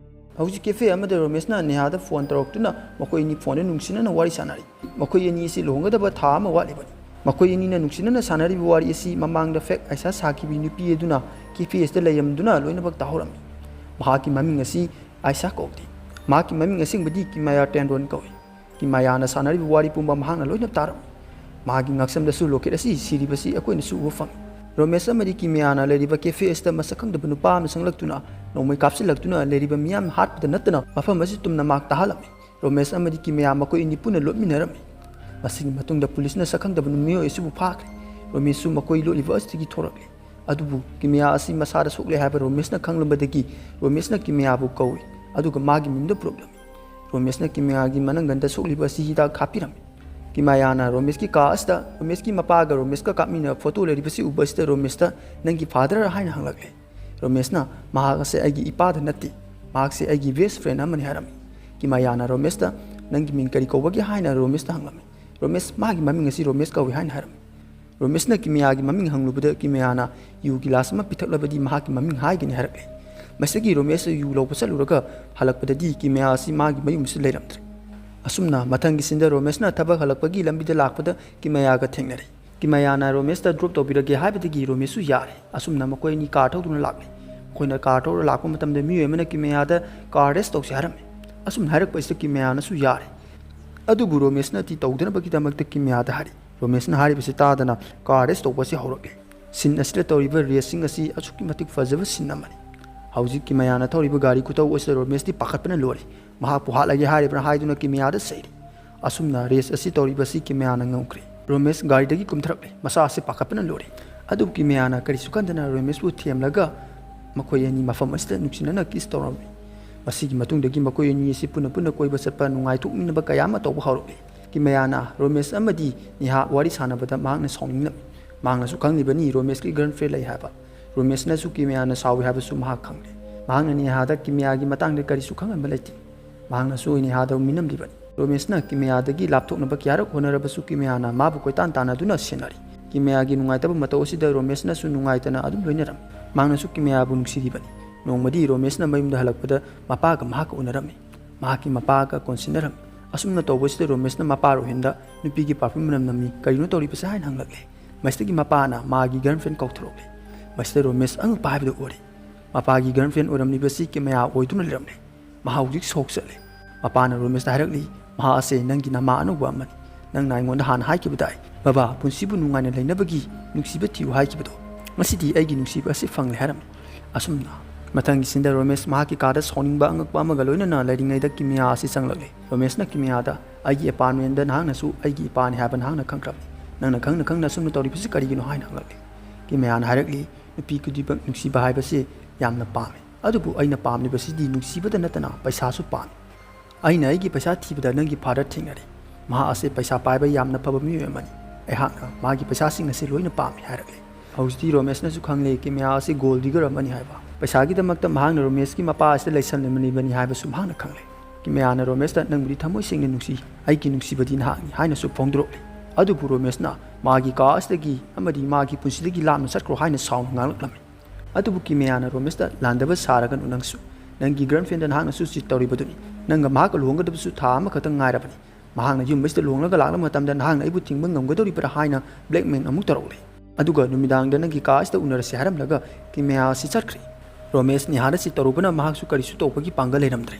ꯍꯧꯖꯤꯛ ꯀꯦꯐꯦ ꯑꯃꯗ ꯔꯣꯃꯦꯁꯅ ꯅꯦꯍꯥꯗ ꯐꯣꯟ ꯇꯧꯔꯛꯇꯨꯅ ꯃꯈꯣꯏ ꯑꯅꯤ ꯐꯣꯟꯗ ꯅꯨꯡꯁꯤꯅꯅ ꯋꯥꯔꯤ ꯁꯥꯟꯅꯔꯤ꯫ ꯃꯈꯣꯏ ꯑꯅꯤ ꯑꯁꯤ ꯂꯨꯍꯣꯡꯒꯗꯕ ꯊꯥ ꯑꯃ ꯋꯥꯠꯂꯤꯕꯅꯤ꯫ ꯃꯈꯣꯏ ꯑꯅꯤꯅ ꯅꯨꯡꯁꯤꯅꯅ ꯁꯥꯟꯅꯔꯤꯕ ꯋꯥꯔꯤ ꯑꯁꯤ ꯃꯃꯥꯡꯗ ꯐꯦꯛ ꯑꯥꯏꯁꯥ ꯁꯥꯈꯤꯕꯤ ꯅꯨꯄꯤ ꯑꯗꯨꯅ ꯀꯦꯐꯦ ꯑꯁꯤꯗ ꯂꯩꯔꯝꯗꯨꯅ ꯂꯣꯏꯅꯃꯛ ꯇꯥꯍꯧꯔꯝꯃꯤ꯫ ꯃꯍꯥꯛꯀꯤ ꯃꯃꯤꯡ ꯑꯁꯤ ꯑꯥꯏꯁꯥ ꯀꯧꯗꯦ꯫ ꯃꯍꯥꯛꯀꯤ ꯃꯃꯤꯡ ꯑꯁꯦꯡꯕꯗꯤ ꯀꯤꯃꯥꯌꯥ ꯇꯦꯟꯗꯣꯟ ꯀꯧꯏ꯫ ꯀꯤꯃꯥꯌꯥꯅ ꯁꯥꯟꯅꯔꯤꯕ ꯋꯥꯔꯤ ꯄꯨꯝꯕ ꯃꯍꯥꯛꯅ ꯂꯣꯏꯅ ꯇꯥꯔꯝꯃꯤ꯫ ꯃꯍꯥꯛꯀꯤ ꯉꯛꯁꯝꯗꯁꯨ ꯂꯣꯀꯦꯠ ꯑꯁꯤ ꯁꯤꯔꯤꯕꯁꯤ ꯑꯩꯈꯣꯏꯅꯁꯨ ꯎꯕ ꯐꯪꯏ꯫ ꯔꯣꯃꯦꯁ ꯑꯃꯗꯤ ꯀꯤꯃꯤꯌꯥꯅ ꯂꯩꯔꯤꯕ ꯀꯦꯐꯦ ꯑꯁꯤꯗ ꯃꯁꯛ ꯈꯪꯗꯕ ꯅꯨꯄꯥ ꯑꯃꯅ ꯆꯪꯂꯛꯇꯨꯅ ꯅꯣꯡꯃꯩ ꯀꯥꯞꯁꯤꯜꯂꯛꯇꯨꯅ ꯂꯩꯔꯤꯕ ꯃꯤꯌꯥꯝ ꯍꯥꯠꯄꯗ ꯅꯠꯇꯅ ꯃꯐꯝ ꯑꯁꯤ ꯇꯨꯝꯅ ꯃꯥꯛ ꯇꯥꯍꯜꯂꯝꯃꯤ꯫ ꯔꯣꯃꯦꯁ ꯑꯃꯗꯤ ꯀꯤꯃꯤꯌꯥ ꯃꯈꯣꯏ ꯑꯅꯤ ꯄꯨꯟꯅ ꯂꯣꯠꯃꯤꯟꯅꯔꯝꯃꯤ꯫ ꯃꯁꯤꯒꯤ ꯃꯇꯨꯡꯗ ꯄꯨꯂꯤꯁꯅ ꯁꯛꯈꯪꯗꯕ ꯃꯤꯑꯣꯏ ꯑꯁꯤꯕꯨ ꯐꯥꯈ꯭ꯔꯦ꯫ ꯔꯣꯃꯦꯁꯁꯨ ꯃꯈꯣꯏ ꯂꯣꯠꯂꯤꯕ ꯑꯁꯤꯗꯒꯤ ꯊꯣꯔꯛꯂꯦ꯫ ꯑꯗꯨꯕꯨ ꯀꯤꯃꯤꯌꯥ ꯑꯁꯤ ꯃꯁꯥꯗ ꯁꯣꯛꯂꯦ ꯍꯥꯏꯕ ꯔꯣꯃꯦꯁꯅ ꯈꯪꯂꯝꯕꯗꯒꯤ ꯔꯣꯃꯦꯁꯅ ꯀꯤꯃꯤꯌꯥꯕꯨ ꯀꯧꯏ, ꯑꯗꯨꯒ ꯃꯥꯒꯤ ꯃꯤꯡꯗ ꯄꯨꯔꯛꯂꯝꯃꯤ꯫ ꯔꯣꯃꯦꯁꯅ ꯀꯤꯃꯤꯌꯥꯒꯤ ꯃꯅꯪꯒꯟꯗ ꯁꯣꯛꯂꯤꯕ ꯑꯁꯤ ꯍꯤꯗꯥꯛ ꯍꯥꯞꯄꯤꯔꯝꯃꯤ꯫ ꯀꯤꯃꯤꯌꯥꯅ ꯔꯣꯃꯦꯁꯀꯤ ꯀꯥ ꯑꯁꯤꯗ ꯔꯣꯃꯦꯁꯀꯤ ꯃꯄꯥꯒ ꯔꯣꯃꯦꯁꯀ ꯀꯥꯞꯃꯤꯟꯅꯕ ꯐꯣꯇꯣ ꯂꯩꯔꯤꯕꯁꯤ ꯎꯕ ꯑꯁꯤꯗ ꯔꯣꯃꯦꯁꯇ, "ꯅꯪꯒꯤ ꯐꯥꯗꯔ?" ꯍꯥꯏꯅ ꯍꯪꯂꯛꯂꯦ꯫ ꯔꯣꯃꯦꯁꯅ, "ꯃꯍꯥꯛ ꯑꯁꯦ ꯑꯩꯒꯤ ꯏꯄꯥꯗ ꯅꯠꯇꯦ, ꯃꯍꯥꯛꯁꯦ ꯑꯩꯒꯤ ꯕꯦꯁ ꯐ꯭ꯔꯦꯟ ꯑꯃꯅꯤ" ꯍꯥꯏꯔꯝꯃꯤ꯫ ꯀꯤꯃꯤꯌꯥꯅ ꯔꯣꯃꯦꯁꯇ, "ꯅꯪꯒꯤ ꯃꯤꯡ ꯀꯔꯤ ꯀꯧꯕꯒꯦ?" ꯍꯥꯏꯅ ꯔꯣꯃꯦꯁꯇ ꯍꯪꯂꯝꯃꯤ꯫ ꯔꯣꯃꯦꯁ, "ꯃꯥꯒꯤ ꯃꯃꯤꯡ ꯑꯁꯤ ꯔꯣꯃꯦꯁ ꯀꯧꯏ" ꯍꯥꯏꯅ ꯍꯥꯏꯔꯝꯃꯤ꯫ ꯔꯣꯃꯦꯁꯅ ꯀꯤꯃꯤꯌꯥꯒꯤ ꯃꯃꯤꯡ ꯍꯪꯂꯨꯕꯗ ꯀꯤꯃꯤꯌꯥꯅ, "ꯌꯨ ꯒꯤꯂꯥꯁ ꯑꯃ ꯄꯤꯊꯛꯂꯕꯗꯤ ꯃꯍꯥꯛꯀꯤ ꯃꯃꯤꯡ ꯍꯥꯏꯒꯅꯤ" ꯍꯥꯏꯔꯛꯂꯦ꯫ ꯃꯁꯤꯗꯒꯤ ꯔꯣꯃꯦꯁ ꯌꯨ ꯂꯧꯕ ꯆꯠꯂꯨꯔꯒ ꯍꯜꯂꯛꯄꯗꯗꯤ ꯀꯤꯃꯤꯌꯥ ꯑꯁꯤ ꯃꯥꯒꯤ ꯃꯌꯨꯝꯁꯤꯗ ꯂꯩꯔꯝꯗ꯭ꯔꯦ꯫ ꯑꯁꯨꯝꯅ ꯃꯊꯪꯒꯤ ꯁꯤꯟꯗ ꯔꯣꯃꯦꯁꯅ ꯊꯕꯛ ꯍꯜꯂꯛꯄꯒꯤ ꯂꯝꯕꯤꯗ ꯂꯥꯛꯄꯗ ꯀꯤꯃꯤꯌꯥꯒ ꯊꯦꯡꯅꯔꯦ꯫ ꯀꯤꯃꯤꯌꯥꯅ ꯔꯣꯃꯦꯁꯇ ꯗ꯭ꯔꯣꯞ ꯇꯧꯕꯤꯔꯒꯦ ꯍꯥꯏꯕꯗꯒꯤ ꯔꯣꯃꯦꯁꯁꯨ ꯌꯥꯔꯦ꯫ ꯑꯁꯨꯝꯅ ꯃꯈꯣꯏ ꯑꯅꯤ ꯀꯥꯔ ꯊꯧꯗꯨꯅ ꯂꯥꯛꯂꯦ꯫ ꯃꯈꯣꯏꯅ ꯀꯥꯔ ꯊꯧꯔ ꯂꯥꯛꯄ ꯃꯇꯝꯗ ꯃꯤꯑꯣꯏ ꯑꯃꯅ ꯀꯤꯃꯤꯌꯥꯗ, "ꯀꯥꯔ ꯔꯦꯁ ꯇꯧꯁꯤ" ꯍꯥꯏꯔꯝꯃꯤ꯫ ꯑꯁꯨꯝꯅ ꯍꯥꯏꯔꯛꯄ ꯑꯁꯤꯗ ꯀꯤꯃꯤꯌꯥꯅꯁꯨ ꯌꯥꯔꯦ꯫ ꯑꯗꯨꯕꯨ ꯔꯣꯃꯦꯁꯅꯗꯤ ꯇꯧꯗꯅꯕꯒꯤꯗꯃꯛꯇ ꯀꯤꯃꯤꯌꯥꯗ ꯍꯥꯏꯔꯤ꯫ ꯔꯣꯃꯦꯁꯅ ꯍꯥꯏꯔꯤꯕꯁꯤ ꯇꯥꯗꯅ ꯀꯥꯔ ꯔꯦꯁ ꯇꯧꯕ ꯑꯁꯤ ꯍꯧꯔꯛꯂꯦ꯫ ꯁꯤꯟ ꯑꯁꯤꯗ ꯇꯧꯔꯤꯕ ꯔꯦꯁꯁꯤꯡ ꯑꯁꯤ ꯑꯁꯨꯛꯀꯤ ꯃꯇꯤꯛ ꯐꯖꯕ ꯁꯤꯟ ꯑꯃꯅꯤ꯫ ꯍꯧꯖꯤꯛ ꯀꯤꯃꯤꯌꯥꯅ ꯊꯧꯔꯤꯕ ꯒꯥꯔꯤ ꯈꯨꯊꯧ ꯑꯁꯤꯗ ꯔꯣꯃꯦꯁꯇꯤ ꯄꯥꯈꯠꯄꯅ ꯂꯣꯏꯔꯦ꯫ ꯃꯍꯥꯛꯄꯨ ꯍꯥꯠꯂꯒꯦ ꯍꯥꯏꯔꯤꯕ꯭ꯔꯥ ꯍꯥꯏꯗꯨꯅ ꯀꯤꯃꯤꯌꯥꯗ ꯆꯩꯔꯤ꯫ ꯑꯁꯨꯝꯅ ꯔꯦꯁ ꯑꯁꯤ ꯇꯧꯔꯤꯕꯁꯤ ꯀꯤꯃꯤꯌꯥꯅ ꯉꯝꯈ꯭ꯔꯦ꯫ ꯔꯣꯃꯦꯁ ꯒꯥꯔꯤꯗꯒꯤ ꯀꯨꯝꯊꯔꯛꯂꯦ꯫ ꯃꯁꯥ ꯑꯁꯤ ꯄꯥꯈꯠꯄꯅ ꯂꯣꯏꯔꯦ꯫ ꯑꯗꯨꯕꯨ ꯀꯤꯃꯤꯌꯥꯅ ꯀꯔꯤꯁꯨ ꯈꯟꯗꯅ ꯔꯣꯃꯦꯁꯄꯨ ꯊꯦꯝꯂꯒ ꯃꯈꯣꯏ ꯑꯅꯤ ꯃꯐꯝ ꯑꯁꯤꯗ ꯅꯨꯡꯁꯤꯅꯅ ꯀꯤꯁ ꯇꯧꯔꯝꯃꯤ꯫ ꯃꯁꯤꯒꯤ ꯃꯇꯨꯡꯗꯒꯤ ꯃꯈꯣꯏ ꯑꯅꯤ ꯑꯁꯤ ꯄꯨꯟꯅ ꯄꯨꯟꯅ ꯀꯣꯏꯕ ꯆꯠꯄ, ꯅꯨꯡꯉꯥꯏꯊꯣꯛꯃꯤꯟꯅꯕ ꯀꯌꯥ ꯑꯃ ꯇꯧꯕ ꯍꯧꯔꯛꯂꯤ꯫ ꯀꯤꯃꯤꯌꯥꯅ ꯔꯣꯃꯦꯁ ꯑꯃꯗꯤ ꯅꯦꯍꯥ ꯋꯥꯔꯤ ꯁꯥꯟꯅꯕꯗ ꯃꯍꯥꯛꯅ ꯁꯥꯎꯅꯤꯡꯂꯝꯃꯤ꯫ ꯃꯍꯥꯛꯅꯁꯨ ꯈꯪꯂꯤꯕꯅꯤ ꯔꯣꯃꯦꯁꯀꯤ ꯒꯔꯜꯐ꯭ꯔꯦꯟ ꯂꯩ ꯍꯥꯏꯕ꯫ ꯔꯣꯃꯦꯁꯅꯁꯨ ꯀꯤꯃꯤꯌꯥꯅ ꯁꯥꯎꯏ ꯍꯥꯏꯕꯁꯨ ꯃꯍꯥꯛ ꯈꯪꯂꯦ꯫ ꯃꯍꯥꯛꯅ ꯅꯦꯍꯥꯗ ꯀꯤꯃꯤꯌꯥꯒꯤ ꯃꯇꯥꯡꯗ ꯀꯔꯤꯁꯨ ꯈꯪꯍꯟꯕ ꯂꯩꯇꯦ꯫ ꯃꯍꯥꯛꯅꯁꯨ ꯅꯦꯍꯥꯗ ꯃꯤꯅꯝꯂꯤꯕꯅꯤ꯫ ꯔꯣꯃꯦꯁꯅ ꯀꯤꯃꯤꯌꯥꯗꯒꯤ ꯂꯥꯞꯊꯣꯛꯅꯕ ꯀꯌꯥꯔꯛ ꯍꯣꯠꯅꯔꯕꯁꯨ ꯀꯤꯃꯤꯌꯥꯅ ꯃꯥꯕꯨ ꯀꯣꯏꯇꯥꯟ ꯇꯥꯟꯅꯗꯨꯅ ꯁꯦꯟꯅꯔꯤ꯫ ꯀꯤꯃꯤꯌꯥꯒꯤ ꯅꯨꯡꯉꯥꯏꯇꯕ ꯃꯇꯧ ꯑꯁꯤꯗ ꯔꯣꯃꯦꯁꯅꯁꯨ ꯅꯨꯡꯉꯥꯏꯇꯅ ꯑꯗꯨꯝ ꯂꯣꯏꯅꯔꯝꯃꯤ꯫ ꯃꯍꯥꯛꯅꯁꯨ ꯀꯤꯃꯤꯌꯥꯕꯨ ꯅꯨꯡꯁꯤꯔꯤꯕꯅꯤ꯫ ꯅꯣꯡꯃꯗꯤ ꯔꯣꯃꯦꯁꯅ ꯃꯌꯨꯝꯗ ꯍꯜꯂꯛꯄꯗ ꯃꯄꯥꯒ ꯃꯍꯥꯛꯀ ꯎꯅꯔꯝꯃꯤ꯫ ꯃꯍꯥꯛꯀꯤ ꯃꯄꯥꯒ ꯀꯣꯟꯁꯤꯟꯅꯔꯝꯃꯤ꯫ ꯑꯁꯨꯝꯅ ꯇꯧꯕꯁꯤꯗ ꯔꯣꯃꯦꯁꯅ ꯃꯄꯥ ꯔꯣꯍꯤꯟꯗ ꯅꯨꯄꯤꯒꯤ ꯄꯥꯔꯐ꯭ꯌꯨꯝ ꯃꯅꯝ ꯅꯝꯃꯤ, ꯀꯔꯤꯅꯣ ꯇꯧꯔꯤꯕꯁꯦ ꯍꯥꯏꯅ ꯍꯪꯂꯛꯂꯦ꯫ ꯃꯁꯤꯗꯒꯤ ꯃꯄꯥꯅ ꯃꯥꯒꯤ ꯒꯔꯜꯐ꯭ꯔꯦꯟ ꯀꯧꯊꯣꯔꯛꯂꯦ꯫ ꯃꯁꯤꯗ ꯔꯣꯃꯦꯁ ꯑꯉꯛꯄ ꯍꯥꯏꯕꯗꯨ ꯑꯣꯏꯔꯦ꯫ ꯃꯄꯥꯒꯤ ꯒꯔꯜꯐ꯭ꯔꯦꯟ ꯑꯣꯏꯔꯝꯂꯤꯕꯁꯤ ꯀꯤꯃꯤꯌꯥ ꯑꯣꯏꯗꯨꯅ ꯂꯩꯔꯝꯂꯦ꯫ ꯃꯍꯥꯛ ꯍꯧꯖꯤꯛ ꯁꯣꯛ ꯆꯠꯂꯦ꯫ ꯃꯄꯥꯅ ꯔꯣꯃꯦꯁꯇ ꯍꯥꯏꯔꯛꯂꯤ, "ꯃꯍꯥꯛ ꯑꯁꯦ ꯅꯪꯒꯤ ꯅꯃꯥ ꯑꯅꯧꯕ ꯑꯃꯅꯤ꯫ ꯅꯪꯅ ꯑꯩꯉꯣꯟꯗ ꯍꯥꯟꯅ ꯍꯥꯏꯈꯤꯕꯗꯥꯏ, ꯕꯕꯥ, ꯄꯨꯟꯁꯤꯕꯨ ꯅꯨꯡꯉꯥꯏꯅ ꯂꯩꯅꯕꯒꯤ ꯅꯨꯡꯁꯤꯕ ꯊꯤꯌꯨ ꯍꯥꯏꯈꯤꯕꯗꯣ?" "ꯉꯁꯤꯗꯤ ꯑꯩꯒꯤ ꯅꯨꯡꯁꯤꯕ ꯑꯁꯤ ꯐꯪꯂꯦ" ꯍꯥꯏꯔꯝꯃꯤ꯫ ꯑꯁꯨꯝꯅ ꯃꯊꯪꯒꯤ ꯁꯤꯟꯗ ꯔꯣꯃꯦꯁ ꯃꯍꯥꯛꯀꯤ ꯀꯥꯗ ꯁꯥꯎꯅꯤꯡꯕ ꯑꯉꯛꯄ ꯑꯃꯒ ꯂꯣꯏꯅꯅ ꯂꯩꯔꯤꯉꯩꯗ ꯀꯤꯃꯤꯌꯥ ꯑꯁꯤ ꯆꯪꯂꯛꯂꯦ꯫ ꯔꯣꯃꯦꯁꯅ ꯀꯤꯃꯤꯌꯥꯗ, "ꯑꯩꯒꯤ ꯑꯦꯄꯥꯔꯠꯃꯦꯟꯗ ꯅꯍꯥꯛꯅꯁꯨ ꯑꯩꯒꯤ ꯏꯄꯥꯅꯤ ꯍꯥꯏꯕ ꯅꯍꯥꯛꯅ ꯈꯪꯈ꯭ꯔꯕꯅꯤ꯫ ꯅꯪꯅ ꯈꯪꯅ ꯈꯪꯅ ꯑꯁꯨꯝꯅ ꯇꯧꯔꯤꯕꯁꯤ ꯀꯔꯤꯒꯤꯅꯣ?" ꯍꯥꯏꯅ ꯍꯪꯂꯛꯂꯦ꯫ ꯀꯤꯃꯤꯌꯥꯅ ꯍꯥꯏꯔꯛꯂꯤ, "ꯅꯨꯄꯤ ꯈꯨꯗꯤꯡꯃꯛ ꯅꯨꯡꯁꯤꯕ ꯍꯥꯏꯕꯁꯤ ꯌꯥꯝꯅ ꯄꯥꯝꯃꯤ, ꯑꯗꯨꯕꯨ ꯑꯩꯅ ꯄꯥꯝꯂꯤꯕꯁꯤꯗꯤ ꯅꯨꯡꯁꯤꯕꯇ ꯅꯠꯇꯅ ꯄꯩꯁꯥꯁꯨ ꯄꯥꯝꯃꯤ꯫ ꯑꯩꯅ ꯑꯩꯒꯤ ꯄꯩꯁꯥ ꯊꯤꯕꯗ ꯅꯪꯒꯤ ꯐꯥꯗꯔ ꯊꯦꯡꯅꯔꯦ꯫ ꯃꯍꯥꯛ ꯑꯁꯤ ꯄꯩꯁꯥ ꯄꯥꯏꯕ ꯌꯥꯝꯅ ꯐꯕ ꯃꯤꯑꯣꯏ ꯑꯃꯅꯤ꯫ ꯑꯩꯍꯥꯛꯅ ꯃꯥꯒꯤ ꯄꯩꯁꯥꯁꯤꯡ ꯑꯁꯤ ꯂꯣꯏꯅ ꯄꯥꯝꯃꯤ" ꯍꯥꯏꯔꯛꯂꯦ꯫ ꯍꯧꯖꯤꯛꯇꯤ ꯔꯣꯃꯦꯁꯅꯁꯨ ꯈꯪꯂꯦ ꯀꯤꯃꯤꯌꯥ ꯑꯁꯤ ꯒꯣꯜ ꯗꯤꯒꯔ ꯑꯃꯅꯤ ꯍꯥꯏꯕ꯫ ꯄꯩꯁꯥꯒꯤꯗꯃꯛꯇ ꯃꯍꯥꯛꯅ ꯔꯣꯃꯦꯁꯀꯤ ꯃꯄꯥ ꯑꯁꯤꯗ ꯂꯩꯁꯜꯂꯝꯂꯤꯕꯅꯤ ꯍꯥꯏꯕꯁꯨ ꯃꯍꯥꯛꯅ ꯈꯪꯂꯦ꯫ ꯀꯤꯃꯤꯌꯥꯅ ꯔꯣꯃꯦꯁꯇ, "ꯅꯪꯕꯨꯗꯤ ꯊꯃꯣꯏ ꯁꯦꯡꯅ ꯅꯨꯡꯁꯤ, ꯑꯩꯒꯤ ꯅꯨꯡꯁꯤꯕꯗꯤ ꯅꯍꯥꯛꯅꯤ" ꯍꯥꯏꯅꯁꯨ ꯐꯣꯡꯗꯣꯔꯛꯂꯤ꯫ ꯑꯗꯨꯕꯨ ꯔꯣꯃꯦꯁꯅ, "ꯃꯥꯒꯤ ꯀꯥ ꯑꯁꯤꯗꯒꯤ ꯑꯃꯗꯤ ꯃꯥꯒꯤ ꯄꯨꯟꯁꯤꯗꯒꯤ ꯂꯥꯞꯅ ꯆꯠꯈ꯭ꯔꯣ" ꯍꯥꯏꯅ ꯁꯥꯎꯅ ꯉꯥꯡꯂꯛꯂꯝꯃꯤ꯫ ꯑꯗꯨꯕꯨ ꯀꯤꯃꯤꯌꯥꯅ ꯔꯣꯃꯦꯁꯇ, "ꯂꯥꯟꯗꯕ ꯁꯥꯔꯒꯅꯨ ꯅꯪꯁꯨ꯫ ꯅꯪꯒꯤ ꯒꯔꯜꯐ꯭ꯔꯦꯟꯗ ꯅꯍꯥꯛꯅꯁꯨ ꯆꯤꯠ ꯇꯧꯔꯤꯕꯗꯨꯅꯤ꯫ ꯅꯪꯒ ꯃꯍꯥꯛꯀ ꯂꯨꯍꯣꯡꯒꯗꯕꯁꯨ ꯊꯥ ꯑꯃꯈꯛꯇꯪ ꯉꯥꯏꯔꯕꯅꯤ꯫ ꯃꯍꯥꯛꯅ ꯌꯨꯝ ꯑꯁꯤꯗ ꯂꯨꯍꯣꯡꯂꯒ ꯂꯥꯛꯂꯕ ꯃꯇꯝꯗ ꯅꯍꯥꯛꯅ ꯑꯩꯕꯨ ꯊꯤꯡꯕ ꯉꯝꯒꯗꯧꯔꯤꯕ꯭ꯔꯥ?" ꯍꯥꯏꯅ ꯕ꯭ꯂꯦꯛꯃꯦꯜ ꯑꯃꯨꯛ ꯇꯧꯔꯛꯂꯦ꯫ "ꯑꯗꯨꯒ ꯅꯨꯃꯤꯗꯥꯡꯗ ꯅꯪꯒꯤ ꯀꯥ ꯑꯁꯤꯗ ꯎꯅꯔꯁꯤ" ꯍꯥꯏꯔꯝꯂꯒ ꯀꯤꯃꯤꯌꯥ ꯑꯁꯤ ꯆꯠꯈ꯭ꯔꯦ꯫ ꯔꯣꯃꯦꯁ ꯅꯤꯍꯥꯗ ꯆꯤꯠ ꯇꯧꯔꯨꯕꯅ ꯃꯍꯥꯛꯁꯨ ꯀꯔꯤꯁꯨ ꯇꯧꯕꯒꯤ ꯄꯥꯡꯒꯜ ꯂꯩꯔꯝꯗ꯭ꯔꯦ꯫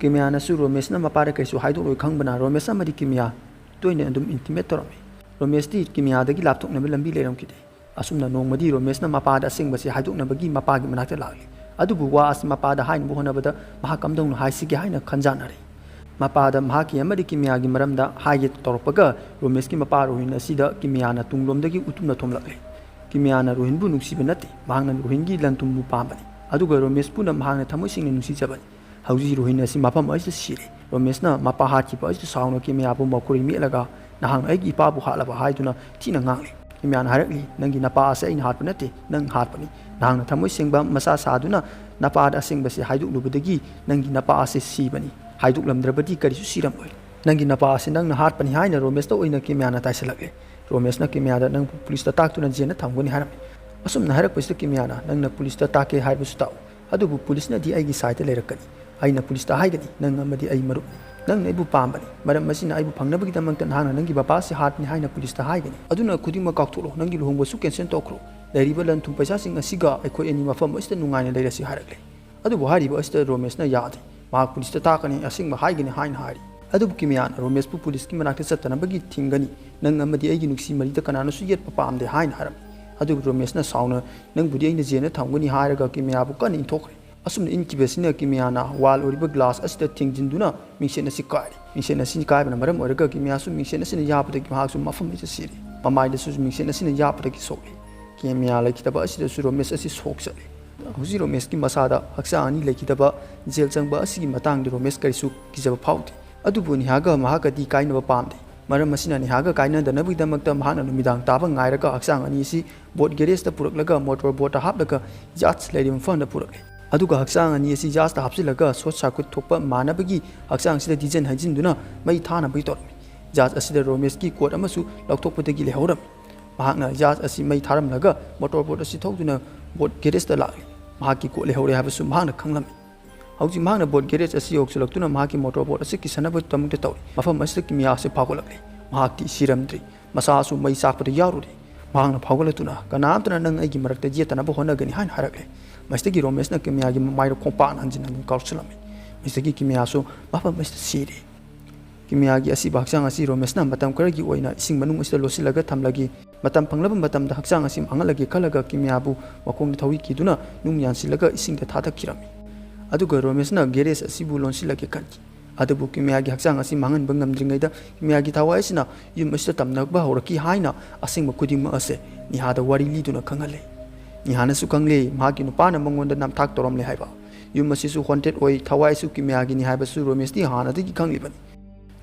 ꯀꯤꯃꯤꯌꯥꯅꯁꯨ ꯔꯣꯃꯦꯁꯅ ꯃꯄꯥꯗ ꯀꯔꯤꯁꯨ ꯍꯥꯏꯗꯣꯛꯂꯣꯏ ꯈꯪꯕꯅ ꯔꯣꯃꯦꯁ ꯑꯃꯗꯤ ꯀꯤꯃꯤꯌꯥ ꯇꯣꯏꯅ ꯑꯗꯨꯝ ꯏꯟꯇꯤꯃꯦꯠ ꯇꯧꯔꯝꯃꯤ꯫ ꯔꯣꯃꯦꯁꯇꯤ ꯀꯤꯃꯤꯌꯥꯗꯒꯤ ꯂꯥꯞꯊꯣꯛꯅꯕ ꯂꯝꯕꯤ ꯂꯩꯔꯝꯈꯤꯗꯦ꯫ ꯑꯁꯨꯝꯅ ꯅꯣꯡꯃꯗꯤ ꯔꯣꯃꯦꯁꯅ ꯃꯄꯥꯗ ꯑꯁꯦꯡꯕꯁꯤ ꯍꯥꯏꯗꯣꯛꯅꯕꯒꯤ ꯃꯄꯥꯒꯤ ꯃꯅꯥꯛꯇ ꯂꯥꯛꯂꯤ꯫ ꯑꯗꯨꯕꯨ ꯋꯥ ꯑꯁꯤ ꯃꯄꯥꯗ ꯍꯥꯏꯅꯕ ꯍꯣꯠꯅꯕꯗ ꯃꯍꯥꯛ ꯀꯝꯗꯧꯅ ꯍꯥꯏꯁꯤꯒꯦ ꯍꯥꯏꯅ ꯈꯟꯖꯥꯟꯅꯔꯤ꯫ ꯃꯄꯥꯗ ꯃꯍꯥꯛꯀꯤ ꯑꯃꯗꯤ ꯀꯤꯃꯤꯌꯥꯒꯤ ꯃꯔꯝꯗ ꯍꯥꯏꯒꯦ ꯇꯧꯔꯛꯄꯒ ꯔꯣꯃꯦꯁꯀꯤ ꯃꯄꯥ ꯔꯣꯍꯤꯟ ꯑꯁꯤꯗ ꯀꯤꯃꯤꯌꯥꯅ ꯇꯨꯡꯂꯣꯝꯗꯒꯤ ꯎꯇꯨꯝꯅ ꯊꯣꯝꯂꯛꯂꯦ꯫ ꯀꯤꯃꯤꯌꯥꯅ ꯔꯣꯍꯤꯟꯕꯨ ꯅꯨꯡꯁꯤꯕ ꯅꯠꯇꯦ, ꯃꯍꯥꯛꯅ ꯔꯣꯍꯤꯟꯒꯤ ꯂꯟ ꯊꯨꯝꯕꯨ ꯄꯥꯝꯕꯅꯤ꯫ ꯑꯗꯨꯒ ꯔꯣꯃꯦꯁꯄꯨꯅ ꯃꯍꯥꯛꯅ ꯊꯃꯣꯏ ꯁꯦꯡꯅ ꯅꯨꯡꯁꯤꯖꯕꯅꯤ꯫ ꯍꯧꯖꯤꯛ ꯔꯣꯍꯤꯟ ꯑꯁꯤ ꯃꯐꯝ ꯑꯁꯤꯗ ꯁꯤꯔꯦ꯫ ꯔꯣꯃꯦꯁꯅ ꯃꯄꯥ ꯍꯥꯠꯈꯤꯕ ꯑꯁꯤꯗ ꯁꯥꯎꯅ ꯀꯤꯃꯤꯌꯥꯕꯨ ꯃꯈꯨꯔꯤ ꯃꯦꯠꯂꯒ, "ꯅꯍꯥꯛꯅ ꯑꯩꯒꯤ ꯏꯄꯥꯕꯨ ꯍꯥꯠꯂꯕ?" ꯍꯥꯏꯗꯨꯅ ꯊꯤꯅ ꯉꯥꯡꯂꯤ꯫ ꯀꯤꯃꯤꯌꯥꯅ ꯍꯥꯏꯔꯛꯂꯤ, "ꯅꯪꯒꯤ ꯅꯄꯥ ꯑꯁꯤ ꯑꯩꯅ ꯍꯥꯠꯄ ꯅꯠꯇꯦ, ꯅꯪ ꯍꯥꯠꯄꯅꯤ꯫ ꯅꯍꯥꯛꯅ ꯊꯃꯣꯏ ꯁꯦꯡꯕ ꯃꯆꯥ ꯁꯥꯗꯨꯅ ꯅꯄꯥꯗ ꯑꯁꯦꯡꯕꯁꯤ ꯍꯥꯏꯗꯣꯛꯂꯨꯕꯗꯒꯤ ꯅꯪꯒꯤ ꯅꯄꯥ ꯑꯁꯤ ꯁꯤꯕꯅꯤ꯫ ꯍꯥꯏꯗꯣꯛꯂꯝꯗ꯭ꯔꯕꯗꯤ ꯀꯔꯤꯁꯨ ꯁꯤꯔꯝꯂꯣꯏ꯫ ꯅꯪꯒꯤ ꯅꯄꯥ ꯑꯁꯤ ꯅꯪꯅ ꯍꯥꯠꯄꯅꯤ" ꯍꯥꯏꯅ ꯔꯣꯃꯦꯁꯇ ꯑꯣꯏꯅ ꯀꯤꯃꯤꯌꯥꯅ ꯇꯥꯏꯁꯤꯜꯂꯛꯂꯦ꯫ ꯔꯣꯃꯦꯁꯅ ꯀꯤꯃꯤꯌꯥꯗ, "ꯅꯪꯕꯨ ꯄꯨꯂꯤꯁꯇ ꯇꯥꯛꯇꯨꯅ ꯖꯦꯜꯗ ꯊꯝꯒꯅꯤ" ꯍꯥꯏꯔꯝꯃꯤ꯫ ꯑꯁꯨꯝꯅ ꯍꯥꯏꯔꯛꯄꯁꯤꯗ ꯀꯤꯃꯤꯌꯥꯅ, "ꯅꯪꯅ ꯄꯨꯂꯤꯁꯇ ꯇꯥꯛꯀꯦ ꯍꯥꯏꯕꯁꯨ ꯇꯥꯛꯎ, ꯑꯗꯨꯕꯨ ꯄꯨꯂꯤꯁꯅꯗꯤ ꯑꯩꯒꯤ ꯁꯥꯏꯗꯇ ꯂꯩꯔꯛꯀꯅꯤ꯫ ꯑꯩꯅ ꯄꯨꯂꯤꯁꯇ ꯍꯥꯏꯒꯅꯤ, ꯅꯪ ꯑꯃꯗꯤ ꯑꯩ ꯃꯔꯨꯞꯅꯤ꯫ ꯅꯪꯅ ꯑꯩꯕꯨ ꯄꯥꯝꯕꯅꯤ꯫ ꯃꯔꯝ ꯑꯁꯤꯅ ꯑꯩꯕꯨ ꯐꯪꯅꯕꯒꯤꯗꯃꯛꯇ ꯅꯍꯥꯛꯅ ꯅꯪꯒꯤ ꯕꯕꯥꯁꯤ ꯍꯥꯠꯄꯅꯤ ꯍꯥꯏꯅ ꯄꯨꯂꯤꯁꯇ ꯍꯥꯏꯒꯅꯤ꯫ ꯑꯗꯨꯅ ꯈꯨꯗꯤꯡꯃꯛ ꯀꯥꯎꯊꯣꯛꯂꯣ, ꯅꯪꯒꯤ ꯂꯨꯍꯣꯡꯕꯁꯨ ꯀꯦꯟꯁꯦꯜ ꯇꯧꯈ꯭ꯔꯣ꯫ ꯂꯩꯔꯤꯕ ꯂꯟ ꯊꯨꯝ ꯄꯩꯁꯥꯁꯤꯡ ꯑꯁꯤꯒ ꯑꯩꯈꯣꯏ ꯑꯅꯤ ꯃꯐꯝ ꯑꯁꯤꯗ ꯅꯨꯡꯉꯥꯏꯅ ꯂꯩꯔꯁꯤ" ꯍꯥꯏꯔꯛꯂꯦ꯫ ꯑꯗꯨꯕꯨ ꯍꯥꯏꯔꯤꯕ ꯑꯁꯤꯗ ꯔꯣꯃꯦꯁꯅ ꯌꯥꯗꯦ꯫ ꯃꯍꯥꯛ ꯄꯨꯂꯤꯁꯇ ꯇꯥꯛꯀꯅꯤ, ꯑꯁꯦꯡꯕ ꯍꯥꯏꯒꯅꯤ ꯍꯥꯏꯅ ꯍꯥꯏꯔꯤ꯫ ꯑꯗꯨꯕꯨ ꯀꯤꯃꯤꯌꯥꯅ ꯔꯣꯃꯦꯁꯄꯨ ꯄꯨꯂꯤꯁꯀꯤ ꯃꯅꯥꯛꯇ ꯆꯠꯇꯅꯕꯒꯤ ꯊꯤꯡꯒꯅꯤ꯫ "ꯅꯪ ꯑꯃꯗꯤ ꯑꯩꯒꯤ ꯅꯨꯡꯁꯤ ꯃꯔꯤꯗ ꯀꯅꯥꯅꯁꯨ ꯌꯦꯠꯄ ꯄꯥꯝꯗꯦ" ꯍꯥꯏꯅ ꯍꯥꯏꯔꯝꯃꯤ꯫ ꯑꯗꯨꯕꯨ ꯔꯣꯃꯦꯁꯅ ꯁꯥꯎꯅ, "ꯅꯪꯕꯨꯗꯤ ꯑꯩꯅ ꯖꯦꯜꯗ ꯊꯝꯒꯅꯤ" ꯍꯥꯏꯔꯒ ꯀꯤꯃꯤꯌꯥꯕꯨ ꯀꯟꯅ ꯏꯟꯊꯣꯛꯈ꯭ꯔꯦ꯫ ꯑꯁꯨꯝꯅ ꯏꯟꯈꯤꯕꯁꯤꯅ ꯀꯤꯃꯤꯌꯥꯅ ꯋꯥꯜ ꯑꯣꯏꯔꯤꯕ ꯒ꯭ꯂꯥꯁ ꯑꯁꯤꯗ ꯊꯤꯡꯖꯤꯟꯗꯨꯅ ꯃꯤꯡꯁꯦꯟ ꯑꯁꯤ ꯀꯥꯏꯔꯦ꯫ ꯃꯤꯡꯁꯦꯟ ꯑꯁꯤ ꯀꯥꯏꯕꯅ ꯃꯔꯝ ꯑꯣꯏꯔꯒ ꯀꯤꯃꯤꯌꯥꯁꯨ ꯃꯤꯡꯁꯦꯟ ꯑꯁꯤꯅ ꯌꯥꯞꯄꯗꯒꯤ ꯃꯍꯥꯛꯁꯨ ꯃꯐꯝ ꯑꯁꯤꯗ ꯁꯤꯔꯦ꯫ ꯃꯃꯥꯏꯗꯁꯨ ꯃꯤꯡꯁꯦꯟ ꯑꯁꯤꯅ ꯌꯥꯞꯄꯗꯒꯤ ꯁꯣꯛꯂꯦ꯫ ꯀꯤꯃꯤꯌꯥ ꯂꯩꯈꯤꯗꯕ ꯑꯁꯤꯗꯁꯨ ꯔꯣꯃꯦꯁ ꯑꯁꯤ ꯁꯣꯛ ꯆꯠꯂꯦ꯫ ꯍꯧꯖꯤꯛ ꯔꯣꯃꯦꯁꯀꯤ ꯃꯁꯥꯗ ꯍꯛꯆꯥꯡ ꯑꯅꯤ ꯂꯩꯈꯤꯗꯕ ꯖꯦꯜ ꯆꯪꯕ ꯑꯁꯤꯒꯤ ꯃꯇꯥꯡꯗ ꯔꯣꯃꯦꯁ ꯀꯔꯤꯁꯨ ꯀꯤꯖꯕ ꯐꯥꯎꯗꯦ꯫ ꯑꯗꯨꯕꯨ ꯅꯤꯍꯥꯒ ꯃꯍꯥꯛꯀꯗꯤ ꯀꯥꯏꯅꯕ ꯄꯥꯝꯗꯦ꯫ ꯃꯔꯝ ꯑꯁꯤꯅ ꯅꯤꯍꯥꯒ ꯀꯥꯏꯅꯗꯅꯕꯒꯤꯗꯃꯛꯇ ꯃꯍꯥꯛꯅ ꯅꯨꯃꯤꯗꯥꯡ ꯇꯥꯕ ꯉꯥꯏꯔꯒ ꯍꯛꯆꯥꯡ ꯑꯅꯤ ꯑꯁꯤ ꯕꯣꯠ ꯒꯦꯔꯦꯖꯇ ꯄꯨꯔꯛꯂꯒ ꯃꯣꯇꯣꯔ ꯕꯣꯠꯇ ꯍꯥꯞꯂꯒ ꯖꯍꯥꯖ ꯂꯩꯔꯤꯕ ꯃꯐꯝꯗ ꯄꯨꯔꯛꯂꯦ꯫ ꯑꯗꯨꯒ ꯍꯛꯆꯥꯡ ꯑꯅꯤ ꯑꯁꯤ ꯖꯍꯥꯖꯇ ꯍꯥꯞꯆꯤꯜꯂꯒ ꯁꯣꯔꯠ ꯁꯥꯔꯀ꯭ꯌꯨꯠ ꯊꯣꯛꯄ ꯃꯥꯟꯅꯕꯒꯤ ꯍꯛꯆꯥꯡꯁꯤꯗ ꯗꯤꯖꯟ ꯍꯩꯖꯤꯟꯗꯨꯅ ꯃꯩ ꯊꯥꯅꯕꯒꯤ ꯇꯧꯔꯝꯃꯤ꯫ ꯖꯍꯥꯖ ꯑꯁꯤꯗ ꯔꯣꯃꯦꯁꯀꯤ ꯀꯣꯠ ꯑꯃꯁꯨ ꯂꯧꯊꯣꯛꯄꯗꯒꯤ ꯂꯩꯍꯧꯔꯝꯃꯤ꯫ ꯃꯍꯥꯛꯅ ꯖꯍꯥꯖ ꯑꯁꯤ ꯃꯩ ꯊꯥꯔꯝꯂꯒ ꯃꯣꯇꯣꯔ ꯕꯣꯠ ꯑꯁꯤ ꯊꯧꯗꯨꯅ ꯕꯣꯠ ꯒꯦꯔꯦꯖꯇ ꯂꯥꯛꯂꯤ꯫ ꯃꯍꯥꯛꯀꯤ ꯀꯣꯠ ꯂꯩꯍꯧꯔꯦ ꯍꯥꯏꯕꯁꯨ ꯃꯍꯥꯛꯅ ꯈꯪꯂꯝꯃꯤ꯫ ꯍꯧꯖꯤꯛ ꯃꯍꯥꯛꯅ ꯕꯣꯠ ꯒꯦꯔꯦꯖ ꯑꯁꯤ ꯌꯧꯁꯤꯜꯂꯛꯇꯨꯅ ꯃꯍꯥꯛꯀꯤ ꯃꯣꯇꯣꯔ ꯕꯣꯠ ꯑꯁꯤ ꯀꯤꯁꯟꯅꯕꯒꯤꯗꯃꯛꯇ ꯇꯧꯔꯤ꯫ ꯃꯐꯝ ꯑꯁꯤꯗ ꯀꯤꯃꯤꯌꯥ ꯑꯁꯤ ꯐꯥꯎꯒꯠꯂꯛꯂꯤ꯫ ꯃꯍꯥꯛꯇꯤ ꯁꯤꯔꯝꯗ꯭ꯔꯤ꯫ ꯃꯁꯥꯁꯨ ꯃꯩ ꯆꯥꯛꯄꯗ ꯌꯥꯎꯔꯨꯔꯦ꯫ ꯃꯍꯥꯛꯅ ꯐꯥꯎꯒꯠꯂꯛꯇꯨꯅ, "ꯀꯅꯥꯝꯇꯅ ꯅꯪ ꯑꯩꯒꯤ ꯃꯔꯛꯇ ꯌꯦꯠꯇꯅꯕ ꯍꯣꯠꯅꯒꯅꯤ" ꯍꯥꯏꯅ ꯍꯥꯏꯔꯛꯂꯦ꯫ ꯃꯁꯤꯗꯒꯤ ꯔꯣꯃꯦꯁꯅ ꯀꯤꯃꯤꯌꯥꯒꯤ ꯃꯃꯥꯏꯗ ꯈꯣꯡꯄꯥꯛꯅ ꯍꯟꯖꯤꯟ ꯍꯟꯖꯤꯟ ꯀꯥꯎꯁꯤꯜꯂꯝꯃꯤ꯫ ꯃꯁꯤꯗꯒꯤ ꯀꯤꯃꯤꯌꯥꯁꯨ ꯃꯐꯝ ꯑꯁꯤꯗ ꯁꯤꯔꯦ꯫ ꯀꯤꯃꯤꯌꯥꯒꯤ ꯑꯁꯤꯕ ꯍꯛꯆꯥꯡ ꯑꯁꯤ ꯔꯣꯃꯦꯁꯅ ꯃꯇꯝ ꯈꯔꯒꯤ ꯑꯣꯏꯅ ꯏꯁꯤꯡ ꯃꯅꯨꯡ ꯑꯁꯤꯗ ꯂꯣꯠꯁꯤꯜꯂꯒ ꯊꯝꯂꯒꯦ, ꯃꯇꯝ ꯐꯪꯂꯕ ꯃꯇꯝꯗ ꯍꯛꯆꯥꯡ ꯑꯁꯤ ꯃꯥꯡꯍꯜꯂꯒꯦ ꯈꯜꯂꯒ ꯀꯤꯃꯤꯌꯥꯕꯨ ꯃꯈꯣꯡꯗ ꯊꯧꯔꯤ ꯀꯤꯗꯨꯅ ꯅꯨꯡ ꯌꯥꯟꯁꯤꯜꯂꯒ ꯏꯁꯤꯡꯗ ꯊꯥꯗꯈꯤꯔꯝꯃꯤ꯫ ꯑꯗꯨꯒ ꯔꯣꯃꯦꯁꯅ ꯒꯦꯔꯦꯖ ꯑꯁꯤꯕꯨ ꯂꯣꯟꯁꯤꯜꯂꯒꯦ ꯈꯟꯈꯤ꯫ ꯑꯗꯨꯕꯨ ꯀꯤꯃꯤꯌꯥꯒꯤ ꯍꯛꯆꯥꯡ ꯑꯁꯤ ꯃꯥꯡꯍꯟꯕ ꯉꯝꯗ꯭ꯔꯤꯉꯩꯗ ꯀꯤꯃꯤꯌꯥꯒꯤ ꯊꯋꯥꯏ ꯑꯁꯤꯅ ꯌꯨꯝ ꯑꯁꯤꯗ ꯇꯝꯅꯕ ꯍꯧꯔꯛꯈꯤ ꯍꯥꯏꯅ ꯑꯁꯦꯡꯕ ꯈꯨꯗꯤꯡꯃꯛ ꯑꯁꯦ ꯅꯤꯍꯥꯗ ꯋꯥꯔꯤ ꯂꯤꯗꯨꯅ ꯈꯪꯍꯜꯂꯦ꯫ ꯅꯤꯍꯥꯅꯁꯨ ꯈꯪꯂꯦ ꯃꯍꯥꯛꯀꯤ ꯅꯨꯄꯥꯅ ꯃꯉꯣꯟꯗ ꯅꯝꯊꯥꯛ ꯇꯧꯔꯝꯂꯦ ꯍꯥꯏꯕ꯫ ꯌꯨꯝ ꯑꯁꯤꯁꯨ ꯍꯣꯟꯇꯦꯠ ꯑꯣꯏ, ꯊꯋꯥꯏꯁꯨ ꯀꯤꯃꯤꯌꯥꯒꯤꯅꯤ ꯍꯥꯏꯕꯁꯨ ꯔꯣꯃꯦꯁꯇꯤ ꯍꯥꯟꯅꯗꯒꯤ ꯈꯪꯂꯤꯕꯅꯤ꯫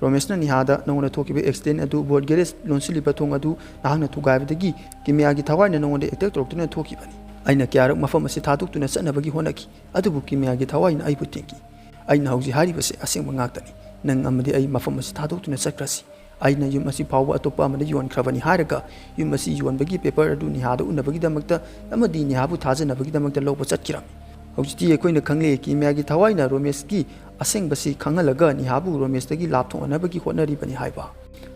ꯔꯣꯃꯦꯁꯅ ꯅꯤꯍꯥꯗ, "ꯅꯉꯣꯟꯗ ꯊꯣꯛꯈꯤꯕ ꯑꯦꯛꯁꯤꯗꯦꯟ ꯑꯗꯨ, ꯕꯣꯠ ꯒꯦꯔꯦꯖ ꯂꯣꯟꯁꯤꯜꯂꯤꯕ ꯊꯣꯡ ꯑꯗꯨ ꯅꯍꯥꯛꯅ ꯊꯨꯒꯥꯏꯕꯗꯒꯤ ꯀꯤꯃꯤꯌꯥꯒꯤ ꯊꯋꯥꯏꯅ ꯅꯉꯣꯟꯗ ꯑꯦꯇꯦꯛ ꯇꯧꯔꯛꯇꯨꯅ ꯊꯣꯛꯈꯤꯕꯅꯤ꯫ ꯑꯩꯅ ꯀꯌꯥꯔꯛ ꯃꯐꯝ ꯑꯁꯤ ꯊꯥꯗꯣꯛꯇꯨꯅ ꯆꯠꯅꯕꯒꯤ ꯍꯣꯠꯅꯈꯤ, ꯑꯗꯨꯕꯨ ꯀꯤꯃꯤꯌꯥꯒꯤ ꯊꯋꯥꯏꯅ ꯑꯩꯕꯨ ꯊꯤꯡꯈꯤ꯫ ꯑꯩꯅ ꯍꯧꯖꯤꯛ ꯍꯥꯏꯔꯤꯕꯁꯤ ꯑꯁꯦꯡꯕ ꯉꯥꯛꯇꯅꯤ꯫ ꯅꯪ ꯑꯃꯗꯤ ꯑꯩ ꯃꯐꯝ ꯑꯁꯤ ꯊꯥꯗꯣꯛꯇꯨꯅ ꯆꯠꯈ꯭ꯔꯁꯤ꯫ ꯑꯩꯅ ꯌꯨꯝ ꯑꯁꯤ ꯐꯥꯎꯕ ꯑꯇꯣꯞꯄ ꯑꯃꯗ ꯌꯣꯟꯈ꯭ꯔꯕꯅꯤ" ꯍꯥꯏꯔꯒ ꯌꯨꯝ ꯑꯁꯤ ꯌꯣꯟꯕꯒꯤ ꯄꯦꯄꯔ ꯑꯗꯨ ꯅꯤꯍꯥꯗ ꯎꯠꯅꯕꯒꯤꯗꯃꯛꯇ ꯑꯃꯗꯤ ꯅꯤꯍꯥꯕꯨ ꯊꯥꯖꯅꯕꯒꯤꯗꯃꯛꯇ ꯂꯧꯕ ꯆꯠꯈꯤꯔꯝꯃꯤ꯫ ꯍꯧꯖꯤꯛꯇꯤ ꯑꯩꯈꯣꯏꯅ ꯈꯪꯂꯦ ꯀꯤꯃꯤꯌꯥꯒꯤ ꯊꯋꯥꯏꯅ ꯔꯣꯃꯦꯁꯀꯤ ꯑꯁꯦꯡꯕꯁꯤ ꯈꯪꯍꯜꯂꯒ ꯅꯤꯍꯥꯕꯨ ꯔꯣꯃꯦꯁꯇꯒꯤ ꯂꯥꯞꯊꯣꯛꯅꯅꯕꯒꯤ ꯍꯣꯠꯅꯔꯤꯕꯅꯤ ꯍꯥꯏꯕ꯫